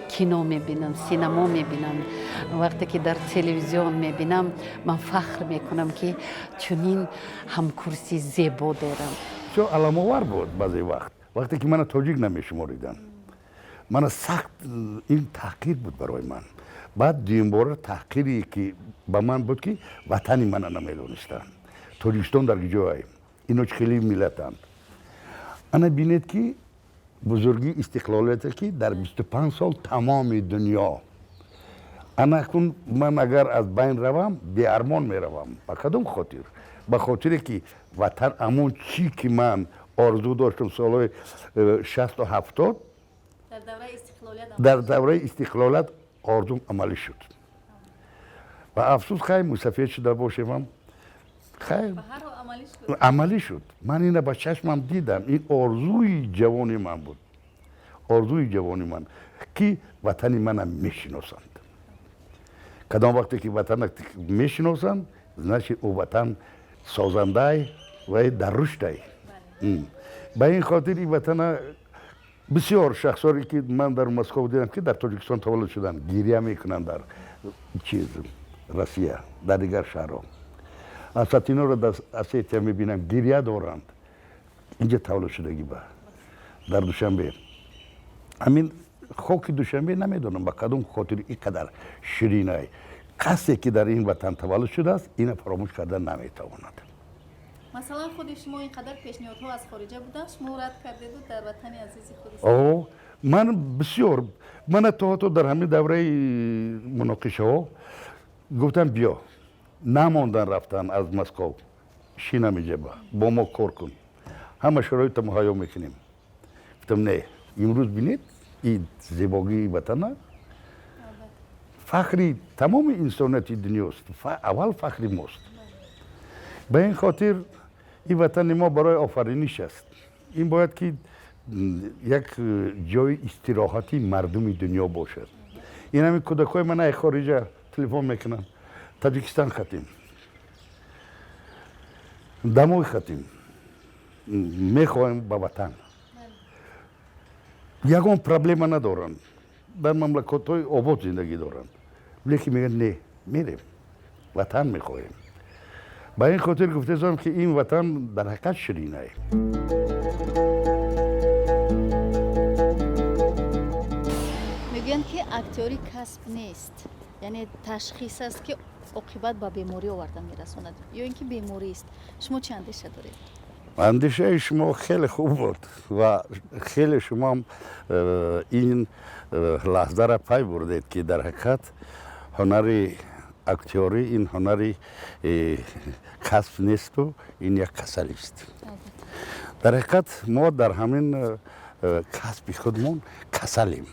кино мебинам, синамо мебинам, вақте ки дар телевизион мебинам, ман фахр мекунам, ки чунин ҳамкурси зебо дорам. Бисёр аламовар буд баъзе вақт, вақте ки мана тоҷик намешумориданд. Мана сахт ин таҳқир буд барои ман. Баъд дуюмбора таҳқире ки ба ман буд, ки ватани мана намедонистанд, Тоҷикистон дар куҷое, ино чӣ хели миллатанд. Ана бинед, ки бузургии истиқлолияте, ки дар 25 сол тамоми дунё. Ана акнун ман агар аз байн равам, беармон меравам. Ба кадом хотир? Ба хотире ки ватан, ҳамон чӣ ки ман орзу доштам солҳои 60-у 70, дар давраи истиқлолият орзум амалӣ шуд. Ва афсӯс, хай, мусафед шуда бошемам, хайр, амалӣ шуд. Ман ина ба чашмам дидам. Ин орзуи ҷавони ман буд, орзуи ҷавони ман, ки ватани манам мешиносанд. Кадом вақте ки ватана мешиносанд, значит, ӯ ватан созандай ва дар рушдай. Ба ин хотир ин ватана бисёр шахсоре ки ман дар Москов дидам, ки дар Тоҷикистон таваллуд шуданд, гиря мекунанд дар чиз, Россия, дар дигар шаҳрҳо. Асатиноро дар Осетия мебинам, гиря доранд, инҷа таваллуд шудагӣ ба дар Душанбе. Ҳамин хоки Душанбе, намедонам, ба кадом хотир ин қадар ширинай. Касе ки дар ин ватан таваллуд шудааст, ина фаромӯш карда наметавонад. Масалан, худи шумо ин қадар пешниҳодҳо аз хориҷа буданд, шумо рад кардеду дар ватани азизи худ. О, ман бисёр, мана то ҳатто дар ҳамин давраи муноқишаҳо гуфтам, биё, намондан, рафтан аз Москов, шинам иҷаба, бо мо кор кун, ҳама шароитро муҳайё мекунем. Гуфтам, не. Имрӯз бинед, и зебогии ватана фахри тамоми инсонияти дунёст, аввал фахри мост. Ба ин хотир ин ватани мо барои офариниш аст. Ин бояд ки як ҷои истироҳати мардуми дунё бошад. Ин ҳамин кӯдакҳои ман ай хориҷа телефон мекунанд: «Таҷикистон хотим, домой хотим, мехоҳем ба ватан». Ягон проблема надоранд. Дар мамлакатҳои обод зиндагӣ доранд, лекин мегӯянд, не, мерем, ватан мехоҳем. Ба ин хотир гуфтесам, ки ин ватан дар ҳақиқат ширинае. Мегӯянд, ки актёрӣ касб нест, яъне ташхис аст, ки оқибат ба беморӣ оварда мерасонад ё ин ки беморист. Шумо чӣ андеша доред? Андешаи шумо хеле хуб буд ва хеле шумоам ин лаҳзаро пай бурдед, ки дар ҳақиқат ҳунари актёрӣ ин ҳунари касб несту ин як касалист. Дар ҳақиқат мо дар ҳамин касби худмон касалем,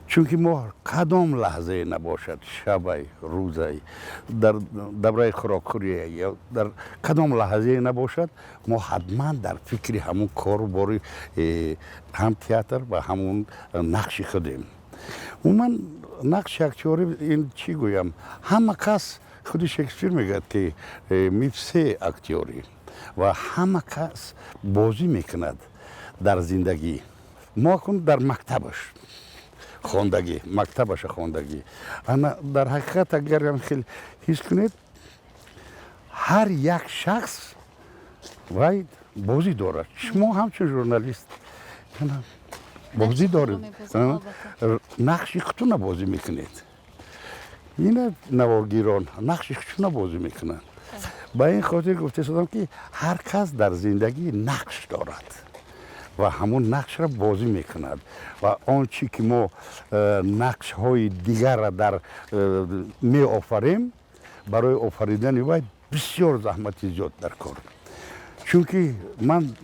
чунки мо кадом лаҳзае набошад, шабай, рӯзай, дар давраи хӯрокхӯрие ё дар кадом лаҳзае набошад, мо ҳатман дар фикри ҳамун кору бори ҳам театр ва ҳамун нақши худем. Умуман, нақши актёрӣ ин чӣ гӯям, ҳама кас, худи Шекспир мегӯяд, ки мы все актёры, ва ҳама кас бозӣ мекунад дар зиндагӣ. Мо акун дар мактабаш хондагӣ, мактабаша хондагӣ. Ана дар ҳақиқат, агар хел ҳис кунед, ҳар як шахс вай бозӣ дорад. Шумо ҳамчун журналист бозӣ доред, нақши худтуна бозӣ мекунед. Ина наворгирон нақши худшуна бозӣ мекунанд. Ба ин хотир гуфтесодам, ки ҳар кас дар зиндагӣ нақш дорад ва ҳамун нақшро бозӣ мекунад. Ва он чӣ ки мо нақшҳои дигарра дар меофарем, барои офаридани вай бисёр заҳмати зиёд дар кор. Чунки ман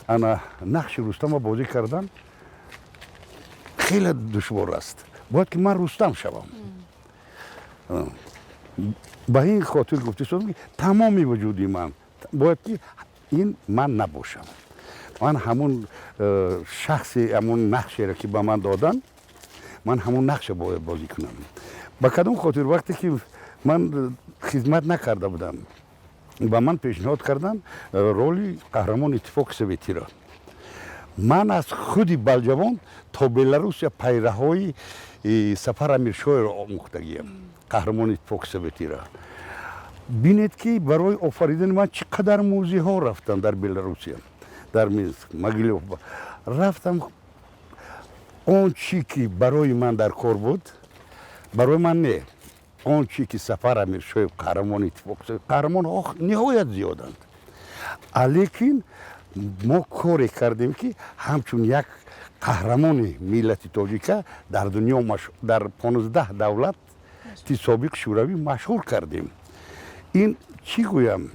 ана нақши Рустамро бозӣ кардан хеле душвор аст, бояд ки ман Рустам шавам. Ба ин хотир гуфтесодам, ки тамоми вуҷуди ман бояд ки ин ман набошам, ман ҳамун шахси, ҳамун нақшеро, ки ба ман доданд, ман ҳамун нақша бояд бозӣ кунам. Ба кадом хотир, вақте ки ман хизмат накарда будам, ба ман пешниҳод карданд роли қаҳрамони Иттифоқи Советиро. Ман аз худи Балҷавон то Беларусия пайраҳои Сафар Амиршоеро омӯхтагиям, қаҳрамони Иттифоқи Советиро. Бинед, ки барои офаридани ман чӣ қадар музейҳо рафтам дар Беларусия, дар Минск, Могилёв рафтам. Он чӣ ки барои ман дар кор буд, барои ман не, он чӣ ки Сафар Амиршоев, қаҳрамони Иттифоқ, қаҳрамонҳо ниҳоят зиёданд, лекин мо коре кардем, ки ҳамчун як қаҳрамони миллати тоҷика дар дунё, дар 15 давлати собиқ Шӯравӣ машҳур кардем. Ин чӣ гӯям,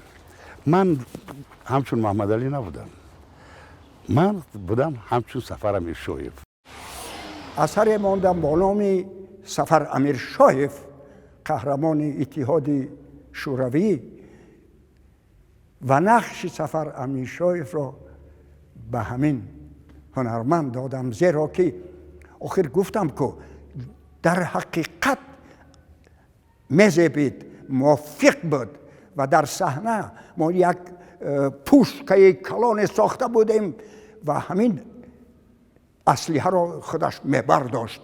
ман ҳамчун Маҳмадалӣ набудам, ман будам ҳамчун Сафар Амиршоев. Асаре мондам бо номи Сафар Амиршоев, қаҳрамони Иттиҳоди Шӯравӣ, ва нақши Сафар Амиршоевро ба ҳамин ҳунарманд додам, зеро ки охир гуфтам, ку дар ҳақиқат мезебид, мувофиқ буд. Ва дар саҳна мо як пушкаи калоне сохта будем ва ҳамин аслиҳаро худаш мебардошт.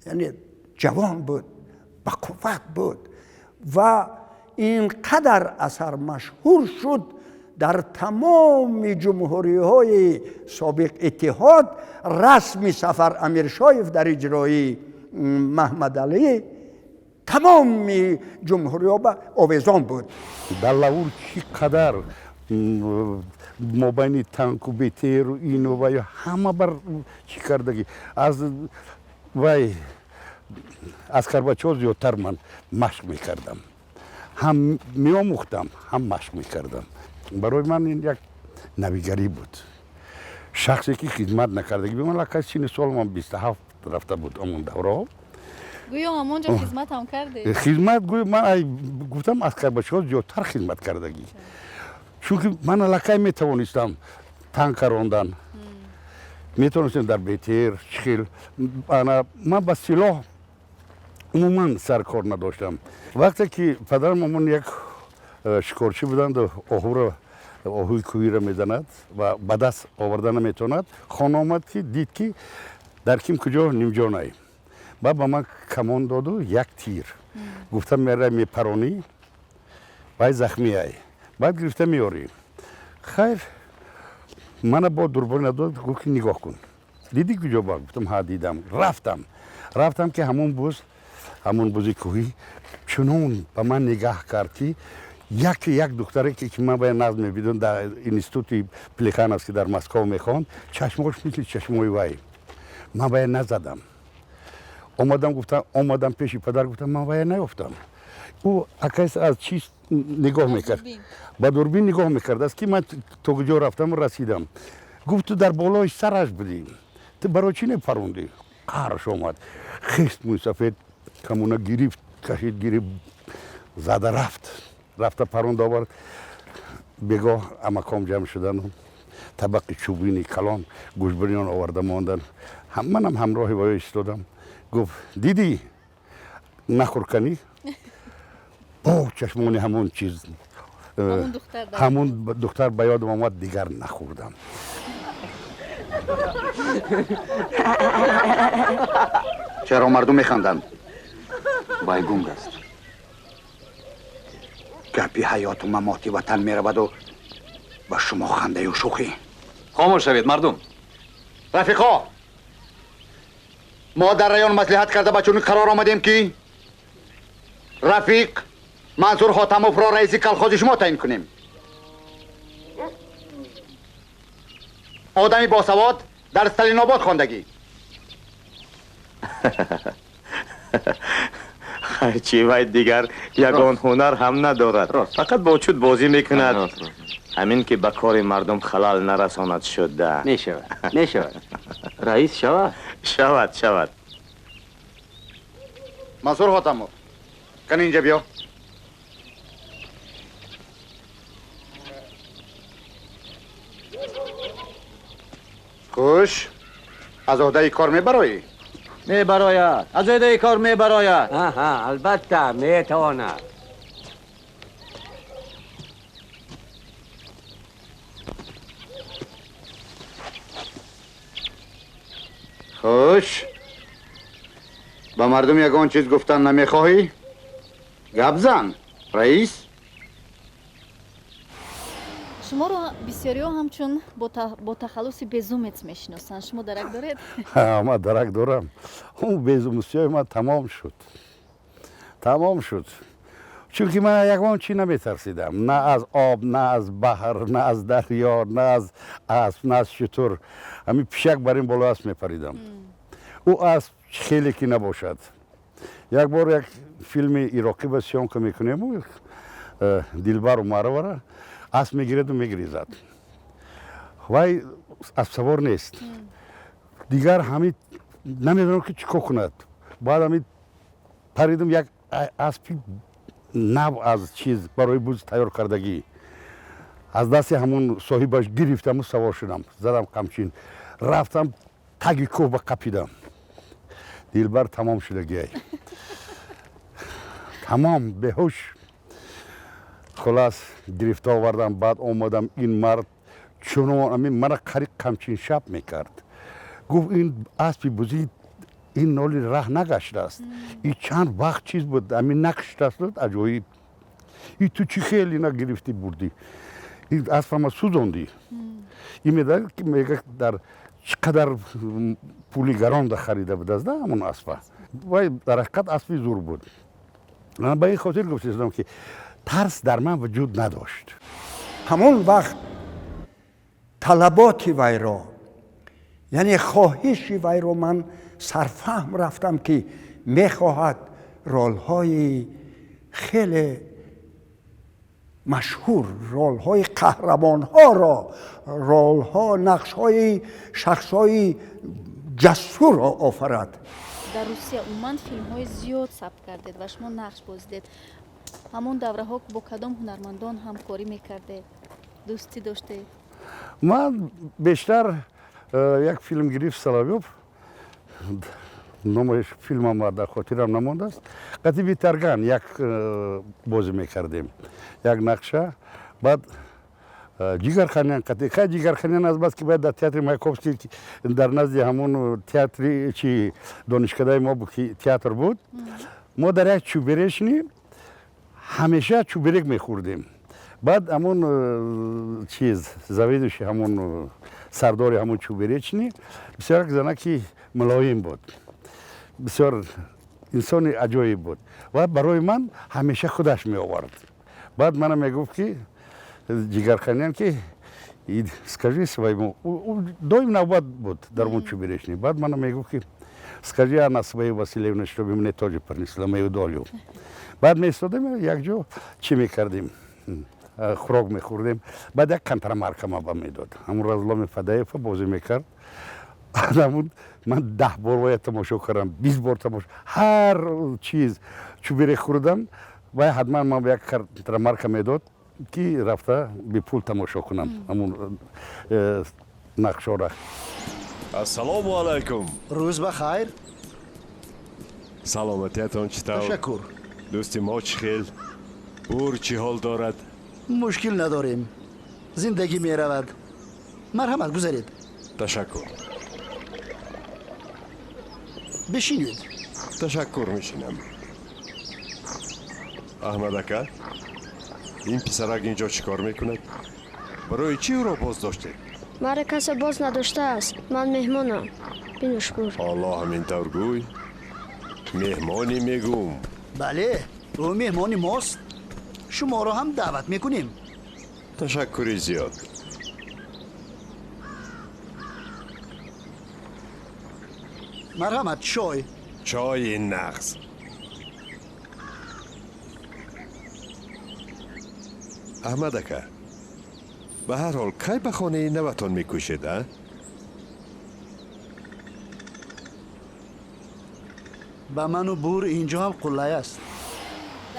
Яъне ҷавон буд, ба қувват буд ва ин қадар асар машҳур шуд дар тамоми ҷумҳуриҳои собиқ иттиҳод. Расми Сафар Амиршоев дар иҷрои Маҳмадалӣ тамоми ҷумҳуриҳо ба овезон буд. Дар Лаур чӣ қадар мобайни танку БТРу ину вай ҳама бар чӣ кардагӣ, аз вай аз карбачо зиёдтар ман машқ мекардам, ҳам меомӯхтам, ҳам машқ мекардам. Барои ман ин як навигарӣ буд. Шахсе ки хизмат накардагӣ, ман лакай синни солман 27 рафта буд ҳамон давраҳо. Гӯё ҳамонҷо хизмат ҳам кардед? Хизмат, гӯё ман гуфтам, аз карбачо зиёдтар хизмат кардагӣ, чунки ман аллакай метавонистам танка рондан, метавонистем дар БТР чихел. Ана ман ба силоҳ умуман саркор надоштам. Вақте ки падарам омон як шикорчӣ буданд, оҳуро, оҳуи кӯҳиро мезанад ва ба даст оварда наметавонад, хона омад, ки дид, ки Дар ким куҷо нимҷонай. Баъд ба ман камон доду як тир. Гуфтам, мерай мепаронӣ, вай захмиай, баъд гирифта меорӣ. Хайр, мана бо дурбина дод, гуфт ки нигоҳ кун. Дидӣ куҷо ба? Гуфтам, ҳа, дидам. Рафтам. Рафтам ки ҳамон буз, ҳамон бузи кӯҳӣ чунон ба ман нигаҳ кард, ки яке як духтаре ки ман ба назм мебидам дар институти Плехановский дар Москва мехонд, чашмош мисли чашмои вай. Ман ба назадам. Омадам, гуфтам, омадам пеши падар, гуфтам, ман вая наёфтам. Ӯ акайс аз чиз нигоҳ мекард, ба дурбин нигоҳ мекард, ки ман то куҷо рафтам, расидам. Гуфт, ту дар болои сараш будӣ, ту барои чӣ непарондӣ? Қаҳраш омад, хест, мӯйсафед камона гирифт, кашид, гирифт, зада рафт. Рафта паронда овард. Бегоҳ амаком ҷамъ шудану табақи чӯбини калон гӯшбириён оварда мондан. Манам ҳамроҳи ваё истодам. Гуфт, дидӣ, нахӯрканӣ бо чашмони ҳамон чиз, ҳамон духтар ба ёдам омад, дигар нахӯрдам. Чаро мардум механданд? Вай гунг аст. Гапи ҳаёту мамоти ватан мераваду ба шумо хандаю шӯхӣ. Хомӯш шавед, мардум. Рафиқо, мо дар район маслиҳат карда ба чунин қарор омадем, ки рафиқ Мансур Хотамовро раиси колхози шумо таъин кунем. Одами босавод, дар Сталинобод хондагӣ. Ҳарчи вай дигар ягон ҳунар ҳам надорад, фақат бо чуд бозӣ мекунад. Ҳамин ки ба кори мардум халал нарасонад, шуда. Мешавад, мешавад. Раис шавад? Шавад, шавад. Мансур Хотамов, кани инҷа биё. Хуш, аз уҳдаи кор мебароӣ? Мебарояд, аз уҳдаи кор мебарояд. Аҳа, албатта, метавонад. Хуш, ба мардум ягон чиз гуфтан намехоҳӣ? Гап зан, раис. Шуморо бисёриҳо ҳамчун бо тахаллуси безумец мешиносанд. Шумо дарак доред? Ман дарак дорам. Он безумсиёи ман тамом шуд, тамом шуд, чунки ман ягон чӣ наметарсидам: на аз об, на аз баҳр, на аз дарё, на аз асп, на аз шутур. Ҳамин пишак бар ин боло асп мепаридам, ӯ асп хеле ки набошад. Як бор як филми ироқӣ ба съёмка мекунем, Дилбар Умаровара асп мегираду мегирезад, вай аспсавор нест. Дигар ҳамин намедонам ки чӣ кор кунад. Баъд ҳамин паридам, як аспи нав аз чиз барои буз тайёр кардагӣ аз дасти ҳамун соҳибаш гирифтаму савор шудам, задам қамчин, рафтам, таги кӯҳ ба қапидам. Дилбар тамом шудагиай, тамом, беҳуш. Хулас, гирифта овардам. Баъд омадам, ин мард чунон ҳамин мара қариб қамчиншаб мекард. Гуфт, ин аспи бузӣ ин ноли раҳ нагаштааст, и чанд вақт чиз буд, ҳамин накуштааст, аҷоиб. И ту чӣ хел ина гирифтӣ бурдӣ, ин аспама сӯзондӣ? Ин медонад ки мега дар чӣ қадар пули гаронда харида будааст да ҳамон аспа. Вай дар ҳақиқат аспи зур буд. Ба ин хотир гуфтаистам, ки тарс дар ман вуҷуд надошт. Ҳамон вақт талаботи вайро, яъне хоҳиши вайро ман сарфаҳм рафтам, ки мехоҳад ролҳои хеле машҳур, ролҳои қаҳрамонҳоро, ролҳо, нақшҳои шахсҳои ҷасурро офарад. Дар Русия умуман филмҳои зиёд сабт кардед ва шумо нақш бозидед. Ҳамон давраҳо бо кадом ҳунармандон ҳамкорӣ мекардед, дӯстӣ доштед? Ман бештар як филм гирифт Соловёв, номи филмам дар хотирам намондааст, қати Виторган як бозӣ мекардем, як нақша. Баъд Ҷигарханян қати хай, Ҷигарханян аз бас ки бояд дар театри Маяковский, дар назди ҳамон театри чи донишкадаи мо буд, ки театр буд, мо дар як чӯберешни ҳамеша чӯберек мехӯрдем. Баъд ҳамон чиз, заведующий, ҳамон сардори ҳамон чӯберечни бисёр як занаки мулоим буд, бисёр инсони аҷоиб буд ва барои ман ҳамеша худаш меовард. Баъд мана мегуфт, ки Ҷигарханян, ки скажи своему, доим навбат буд дар он чӯберешни, баъд мана мегуфт, ки скажи Анна своей Васильевна, чтобы мне тоже принесла мою долю. Баъд меистодем якҷо, чӣ мекардем, хӯрок мехӯрдем. Баъд як контрамарка ма ба медод, ҳамун Разломи Фадаева бозӣ мекард. Ҳамун ман 10 бор бояд тамошо кардам, 20 бор тамошо, ҳар чиз чӯбере хӯрдам, вай ҳатман ман як контрамарка медод, ки рафта бепул тамошо кунам ҳамун нақшора. Ассалому алайкум. Рӯз ба хайр. Саломатиятон чӣ тавр? Ташаккур. Дӯсти мо чӣ хел? Бур чӣ ҳол дорад? Мушкил надорем, зиндагӣ меравад. Марҳамат, гузаред. Ташаккур. Бишинед. Ташаккур, мешинам. Аҳмад ака, ин писарак ин ҷо чӣ кор мекунад? Барои чӣ ӯро боз доштед? Маро касе боз надоштааст, ман меҳмонам. Бинӯш, бур. Ҳоло ҳамин тавр гӯй. Меҳмонӣ мегӯм. Бале, ӯ меҳмони мост. Шуморо ҳам даъват мекунем. Ташаккури зиёд. Марҳамат, чой. Чойи нағз. Аҳмад ака, ба ҳар ҳол, кай ба хонаи наватон мекӯшед, а? Ба ману бур инҷо ҳам қуллай аст.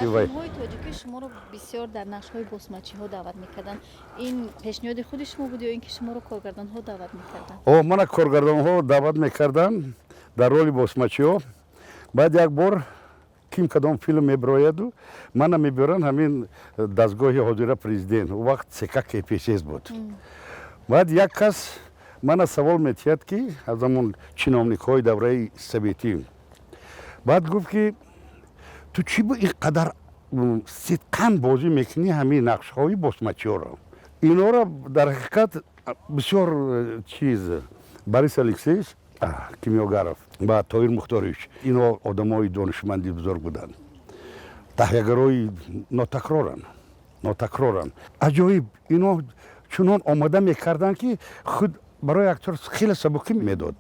Дар филмҳои тоҷикӣ шуморо бисёр дар нақшҳои босмачиҳо даъват мекарданд. Ин пешниҳоди худи шумо буд ё ин ки шуморо коргардонҳо даъват мекарданд? О, мана коргардонҳо даъват мекарданд дар роли босмачиҳо. Баъд як бор ким кадом филм мебирояду мана мебиёранд ҳамин дастгоҳи ҳозира президент, он вақт ЦК КПСС буд. Баъд як кас мана савол метиҳад, ки аз ҳамон чиновникҳои давраи советӣ. Баъд гуфт, ки ту чӣ бу ин қадар сидқан бозӣ мекунӣ ҳамин нақшҳои босмачиҳоро? Инҳоро дар ҳақиқат бисёр чиз, Борис Алексеевич Кимёгаров ва Тоир Мухторович, инҳо одамои донишманди бузург буданд, таҳиягарои нотакроранд, нотакроранд, аҷоиб. Инҳо чунон омода мекарданд, ки худ барои актёр хеле сабукӣ медод.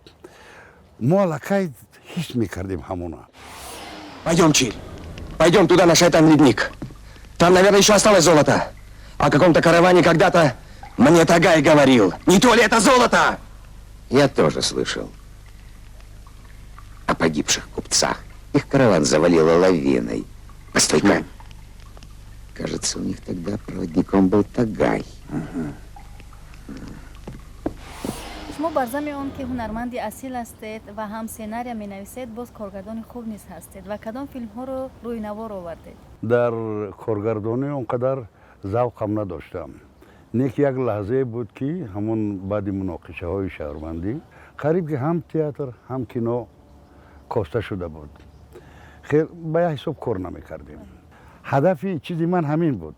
Мо аллакай ҳис мекардем ҳамона. Пойдем, Чиль. Пойдем туда, на шайтан ледник. Там, наверное, еще осталось золото. О каком-то караване когда-то мне Тагай говорил. Не то ли это золото? Я тоже слышал о погибших купцах. Их караван завалило лавиной. Постой-ка. Кажется, у них тогда проводником был Тагай. Ага. Шумо бар зами он ки ҳунарманди асил ҳастед ва ҳам сценария менависед, боз коргардони хуб низ ҳастед. Ва кадом филмҳоро рӯи навор овардед? Дар коргардонӣ он қадар завқам надоштам. Не ки як лаҳзае буд, ки ҳамон баъди муноқишаҳои шаҳрвандӣ қариб ки ҳам театр, ҳам кино коста шуда буд, ба як ҳисоб кор намекардем. Ҳадафи чизи ман ҳамин буд,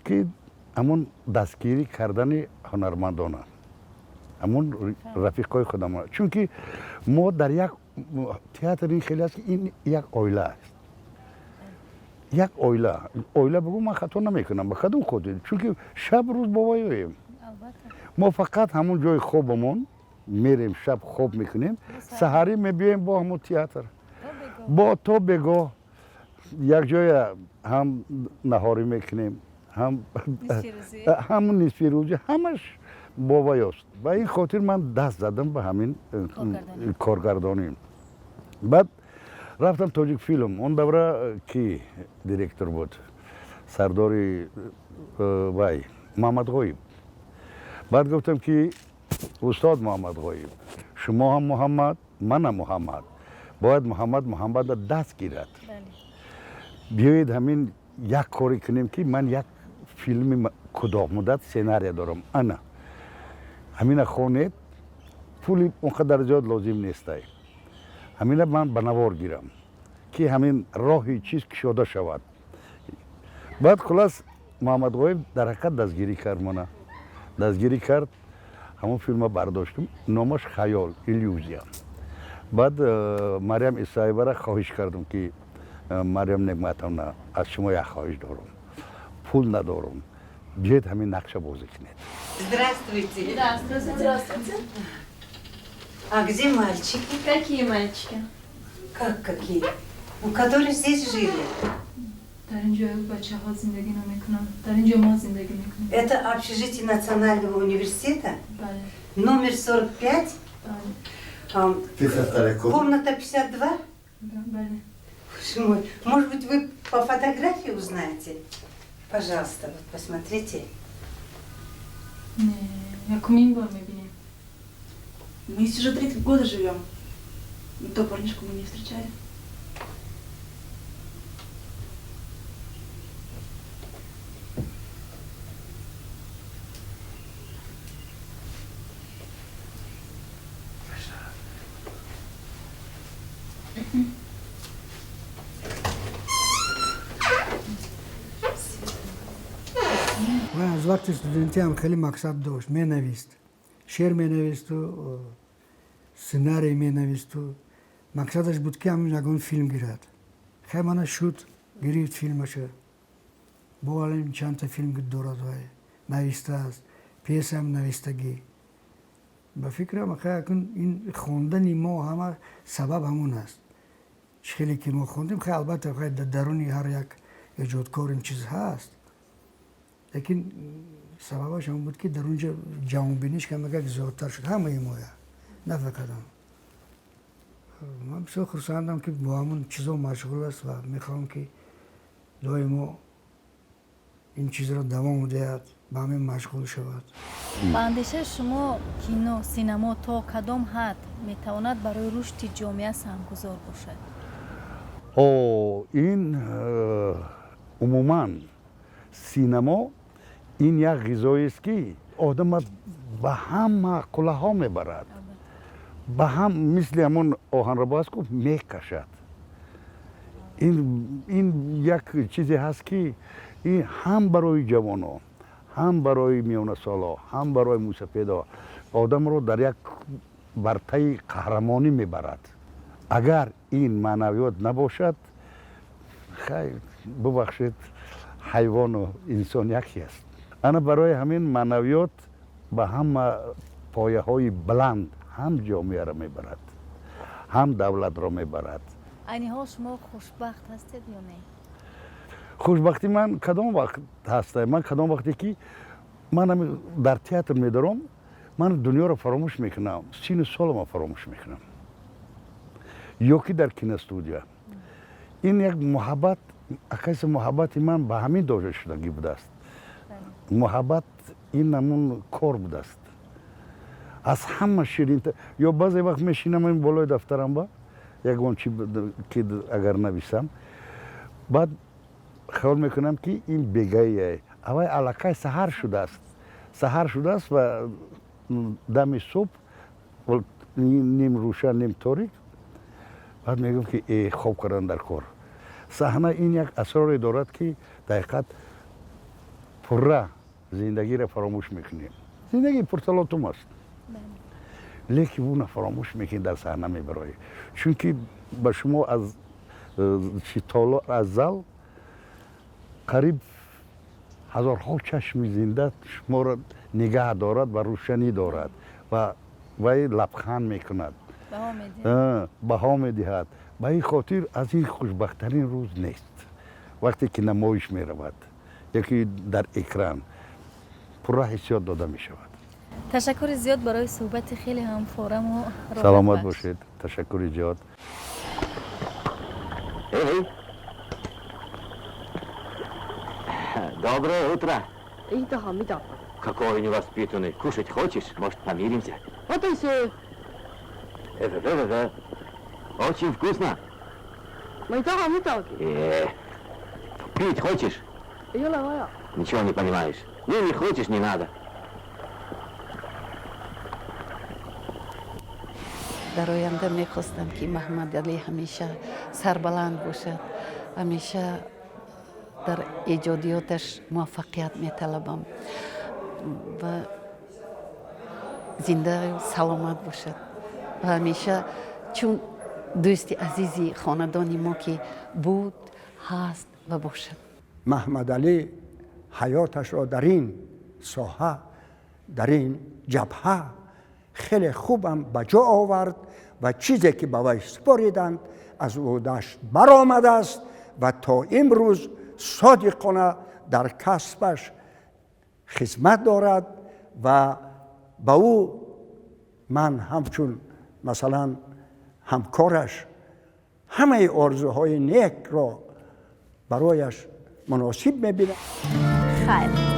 ки ҳамон дастгирӣ кардани ҳунармандона, ҳамон рафиқҳои худам, чунки мо дар як театр, ин хеле аст, ки ин як оила аст, як оила. Оила бигӯ, ман хато намекунам. Ба кадом хотир? Чунки шаб рӯз бо ваёем. Мо фақат ҳамон ҷои хобамон мерем, шаб хоб мекунем, саҳарӣ мебиёем бо ҳамон театр, бо то бегоҳ якҷоя ҳам наҳорӣ мекунем, ҳам нисфи рӯзӣ, ҳамаш бо ваёст. Ба ин хотир ман даст задам ба ҳамин коргардонӣ. Баъд рафтам Тоҷикфилм. Он давра ки директор буд, сардори вай Муҳаммадғоиб. Баъд гуфтам, ки устод Муҳаммадғоиб, шумо ҳам Муҳаммад, манам Муҳаммад, бояд Муҳаммад Муҳаммадро даст гирад. Биёед, ҳамин як коре кунем, ки ман як филми Кӯтоҳмуддат сценария дорам, ана ҳамина хонед, пули он қадар зиёд лозим нестай, ҳамина ман ба навор гирам, ки ҳамин роҳи чиз кушода шавад. Баъд хулас Муҳаммадғоиб дар ҳақиқат дастгирӣ кард, мана дастгирӣ кард. Ҳамон филма бардоштум, номаш «Хаёл», «Иллюзия». Баъд Марьям Исаевара хоҳиш кардам, ки Марьям Негматовна, аз шумо як хоҳиш дорам, пул надорам, биёед ҳамин нақша бозӣ кунед. Здравствуйте. Здравствуйте. Здравствуйте. А где мальчики? Какие мальчики? Как какие? Ну, которые здесь жили. Дар ин ҷо бачаҳо зиндагӣ намекунанд, дар ин ҷо мо зиндагӣ мекунем. Это общежитие Национального университета? Бале. Номер 45? Бале. Комната 52? Да, бале. Боже мой, может быть, вы по фотографии узнаете? Пожалуйста, вот посмотрите. Не, якумин бор мебинем. Мы здесь уже третий года живем. То парнишку мы не встречали. Аз вақти студентӣ ҳам хеле мақсад дошт, менавист, шеър менависту сценарий менависту. Мақсадаш буд, ки ҳамин ягон филм гирад. Хай, мана шуд, гирифт филмаша. Бо алим чандта филм дорад, вай навистааст, пьесаам навистагӣ. Ба фикрам, хай, акун ин хондани мо ҳама сабаб ҳамон аст, чӣ хеле ки мо хондем. Хай, албатта, хай, дар даруни ҳар як эҷодкор ин чиз ҳаст, лекин сабабаш ҳамон буд, ки дар он ҷо ҷавонбиниш камакак зиёдтар шуд ҳамаи моя, на фақат он. Ман бисёр хурсандам, ки бо ҳамон чизо машғул аст ва мехоҳам, ки доимо ин чизро давом диҳад, ба ҳамин машғул шавад. Ба андешаи шумо, кино, синамо то кадом ҳад метавонад барои рушди ҷомеа саҳмгузор бошад? О, ин умуман синамо ин як ғизоест, ки одама ба ҳама қуллаҳо мебарад, ба ҳам мисли ҳамон оҳанрабо аст, ку мекашад. Ин як чизе ҳаст, ки ин ҳам барои ҷавоно, ҳам барои миёнасоло, ҳам барои мӯйсафедо одамро дар як вартаи қаҳрамонӣ мебарад. Агар ин маънавиёт набошад, хай, бубахшед, ҳайвону инсон яке аст. Ана барои ҳамин маънавиёт ба ҳама пояҳои баланд ҳам ҷомеаро мебарад, ҳам давлатро мебарад. Айни ҳол шумо хушбахт ҳастед ё не? Хушбахтӣ ман кадом вақт ҳаста? Ман кадом вақте ки ман дар театр медорам, ман дунёро фаромӯш мекунам, сину солама фаромӯш мекунам, ё ки дар киностудия. Ин як муҳаббат, акайса муҳаббати ман ба ҳамин дошта шудагӣ будааст. Муҳаббат ин ҳамун кор будааст, аз ҳама ширинта. Ё баъзе вақт мешинам ин болои дафтарам, ба ягон чи ки агар нависам, баъд хаёл мекунам, ки ин бегаие, аввай аллакай саҳар шудааст, саҳар шудааст ва дами субҳ, ним рӯшан, ним торик. Баъд мегӯям, ки э, хоб кардан дар кор. Саҳна ин як асроре дорад, ки дар ҳақиқат пурра зиндагиро фаромӯш мекунем. Зиндагӣ пурталотум аст, лекин уна фаромӯш мекунӣ, дар саҳна мебароӣ, чунки ба шумо аз толор, аз зал қариб ҳазорҳо чашми зинда шуморо нигаҳ дорад ва рӯшанӣ дорад ва вай лабханд мекунад, баҳо медиҳад. Ба ин хотир аз ин хушбахттарин рӯз нест, вақте ки намоиш меравад яки дар экран пурра ҳиссиёт дода мешавад. Ташаккури зиёд барои суҳбати хеле ҳам фораму. Саломат бошед, ташаккури зиёд. Эй! Доброе утро. Какой невоспитанный. Кушать хочешь? Может, помиримся? Вот и все. Это. Очень вкусно. Ma ei taha midagi. Пить хочешь? Ei ole vaja. Ничего не понимаешь. Ну, не хочешь, не надо. Дар оянда мехостам, ки Маҳмадалӣ ҳамеша сарбаланд бошад, ҳамеша дар эҷодиёташ муваффақият металабам ва зиндаю саломат бошад ва ҳамеша чун дӯсти азизи хонадони мо ки буд, ҳаст ва бошад. Маҳмадалӣ ҳаёташро дар ин соҳа, дар ин ҷабҳа хеле хубам ба ҷо овард ва чизе ки ба вай супориданд, аз ӯҳдаш баромадааст ва то имрӯз содиқона дар касбаш хизмат дорад ва ба ӯ ман ҳамчун масалан ҳамкораш ҳамаи орзуҳои некро барояш муносиб мебинам. Хайр.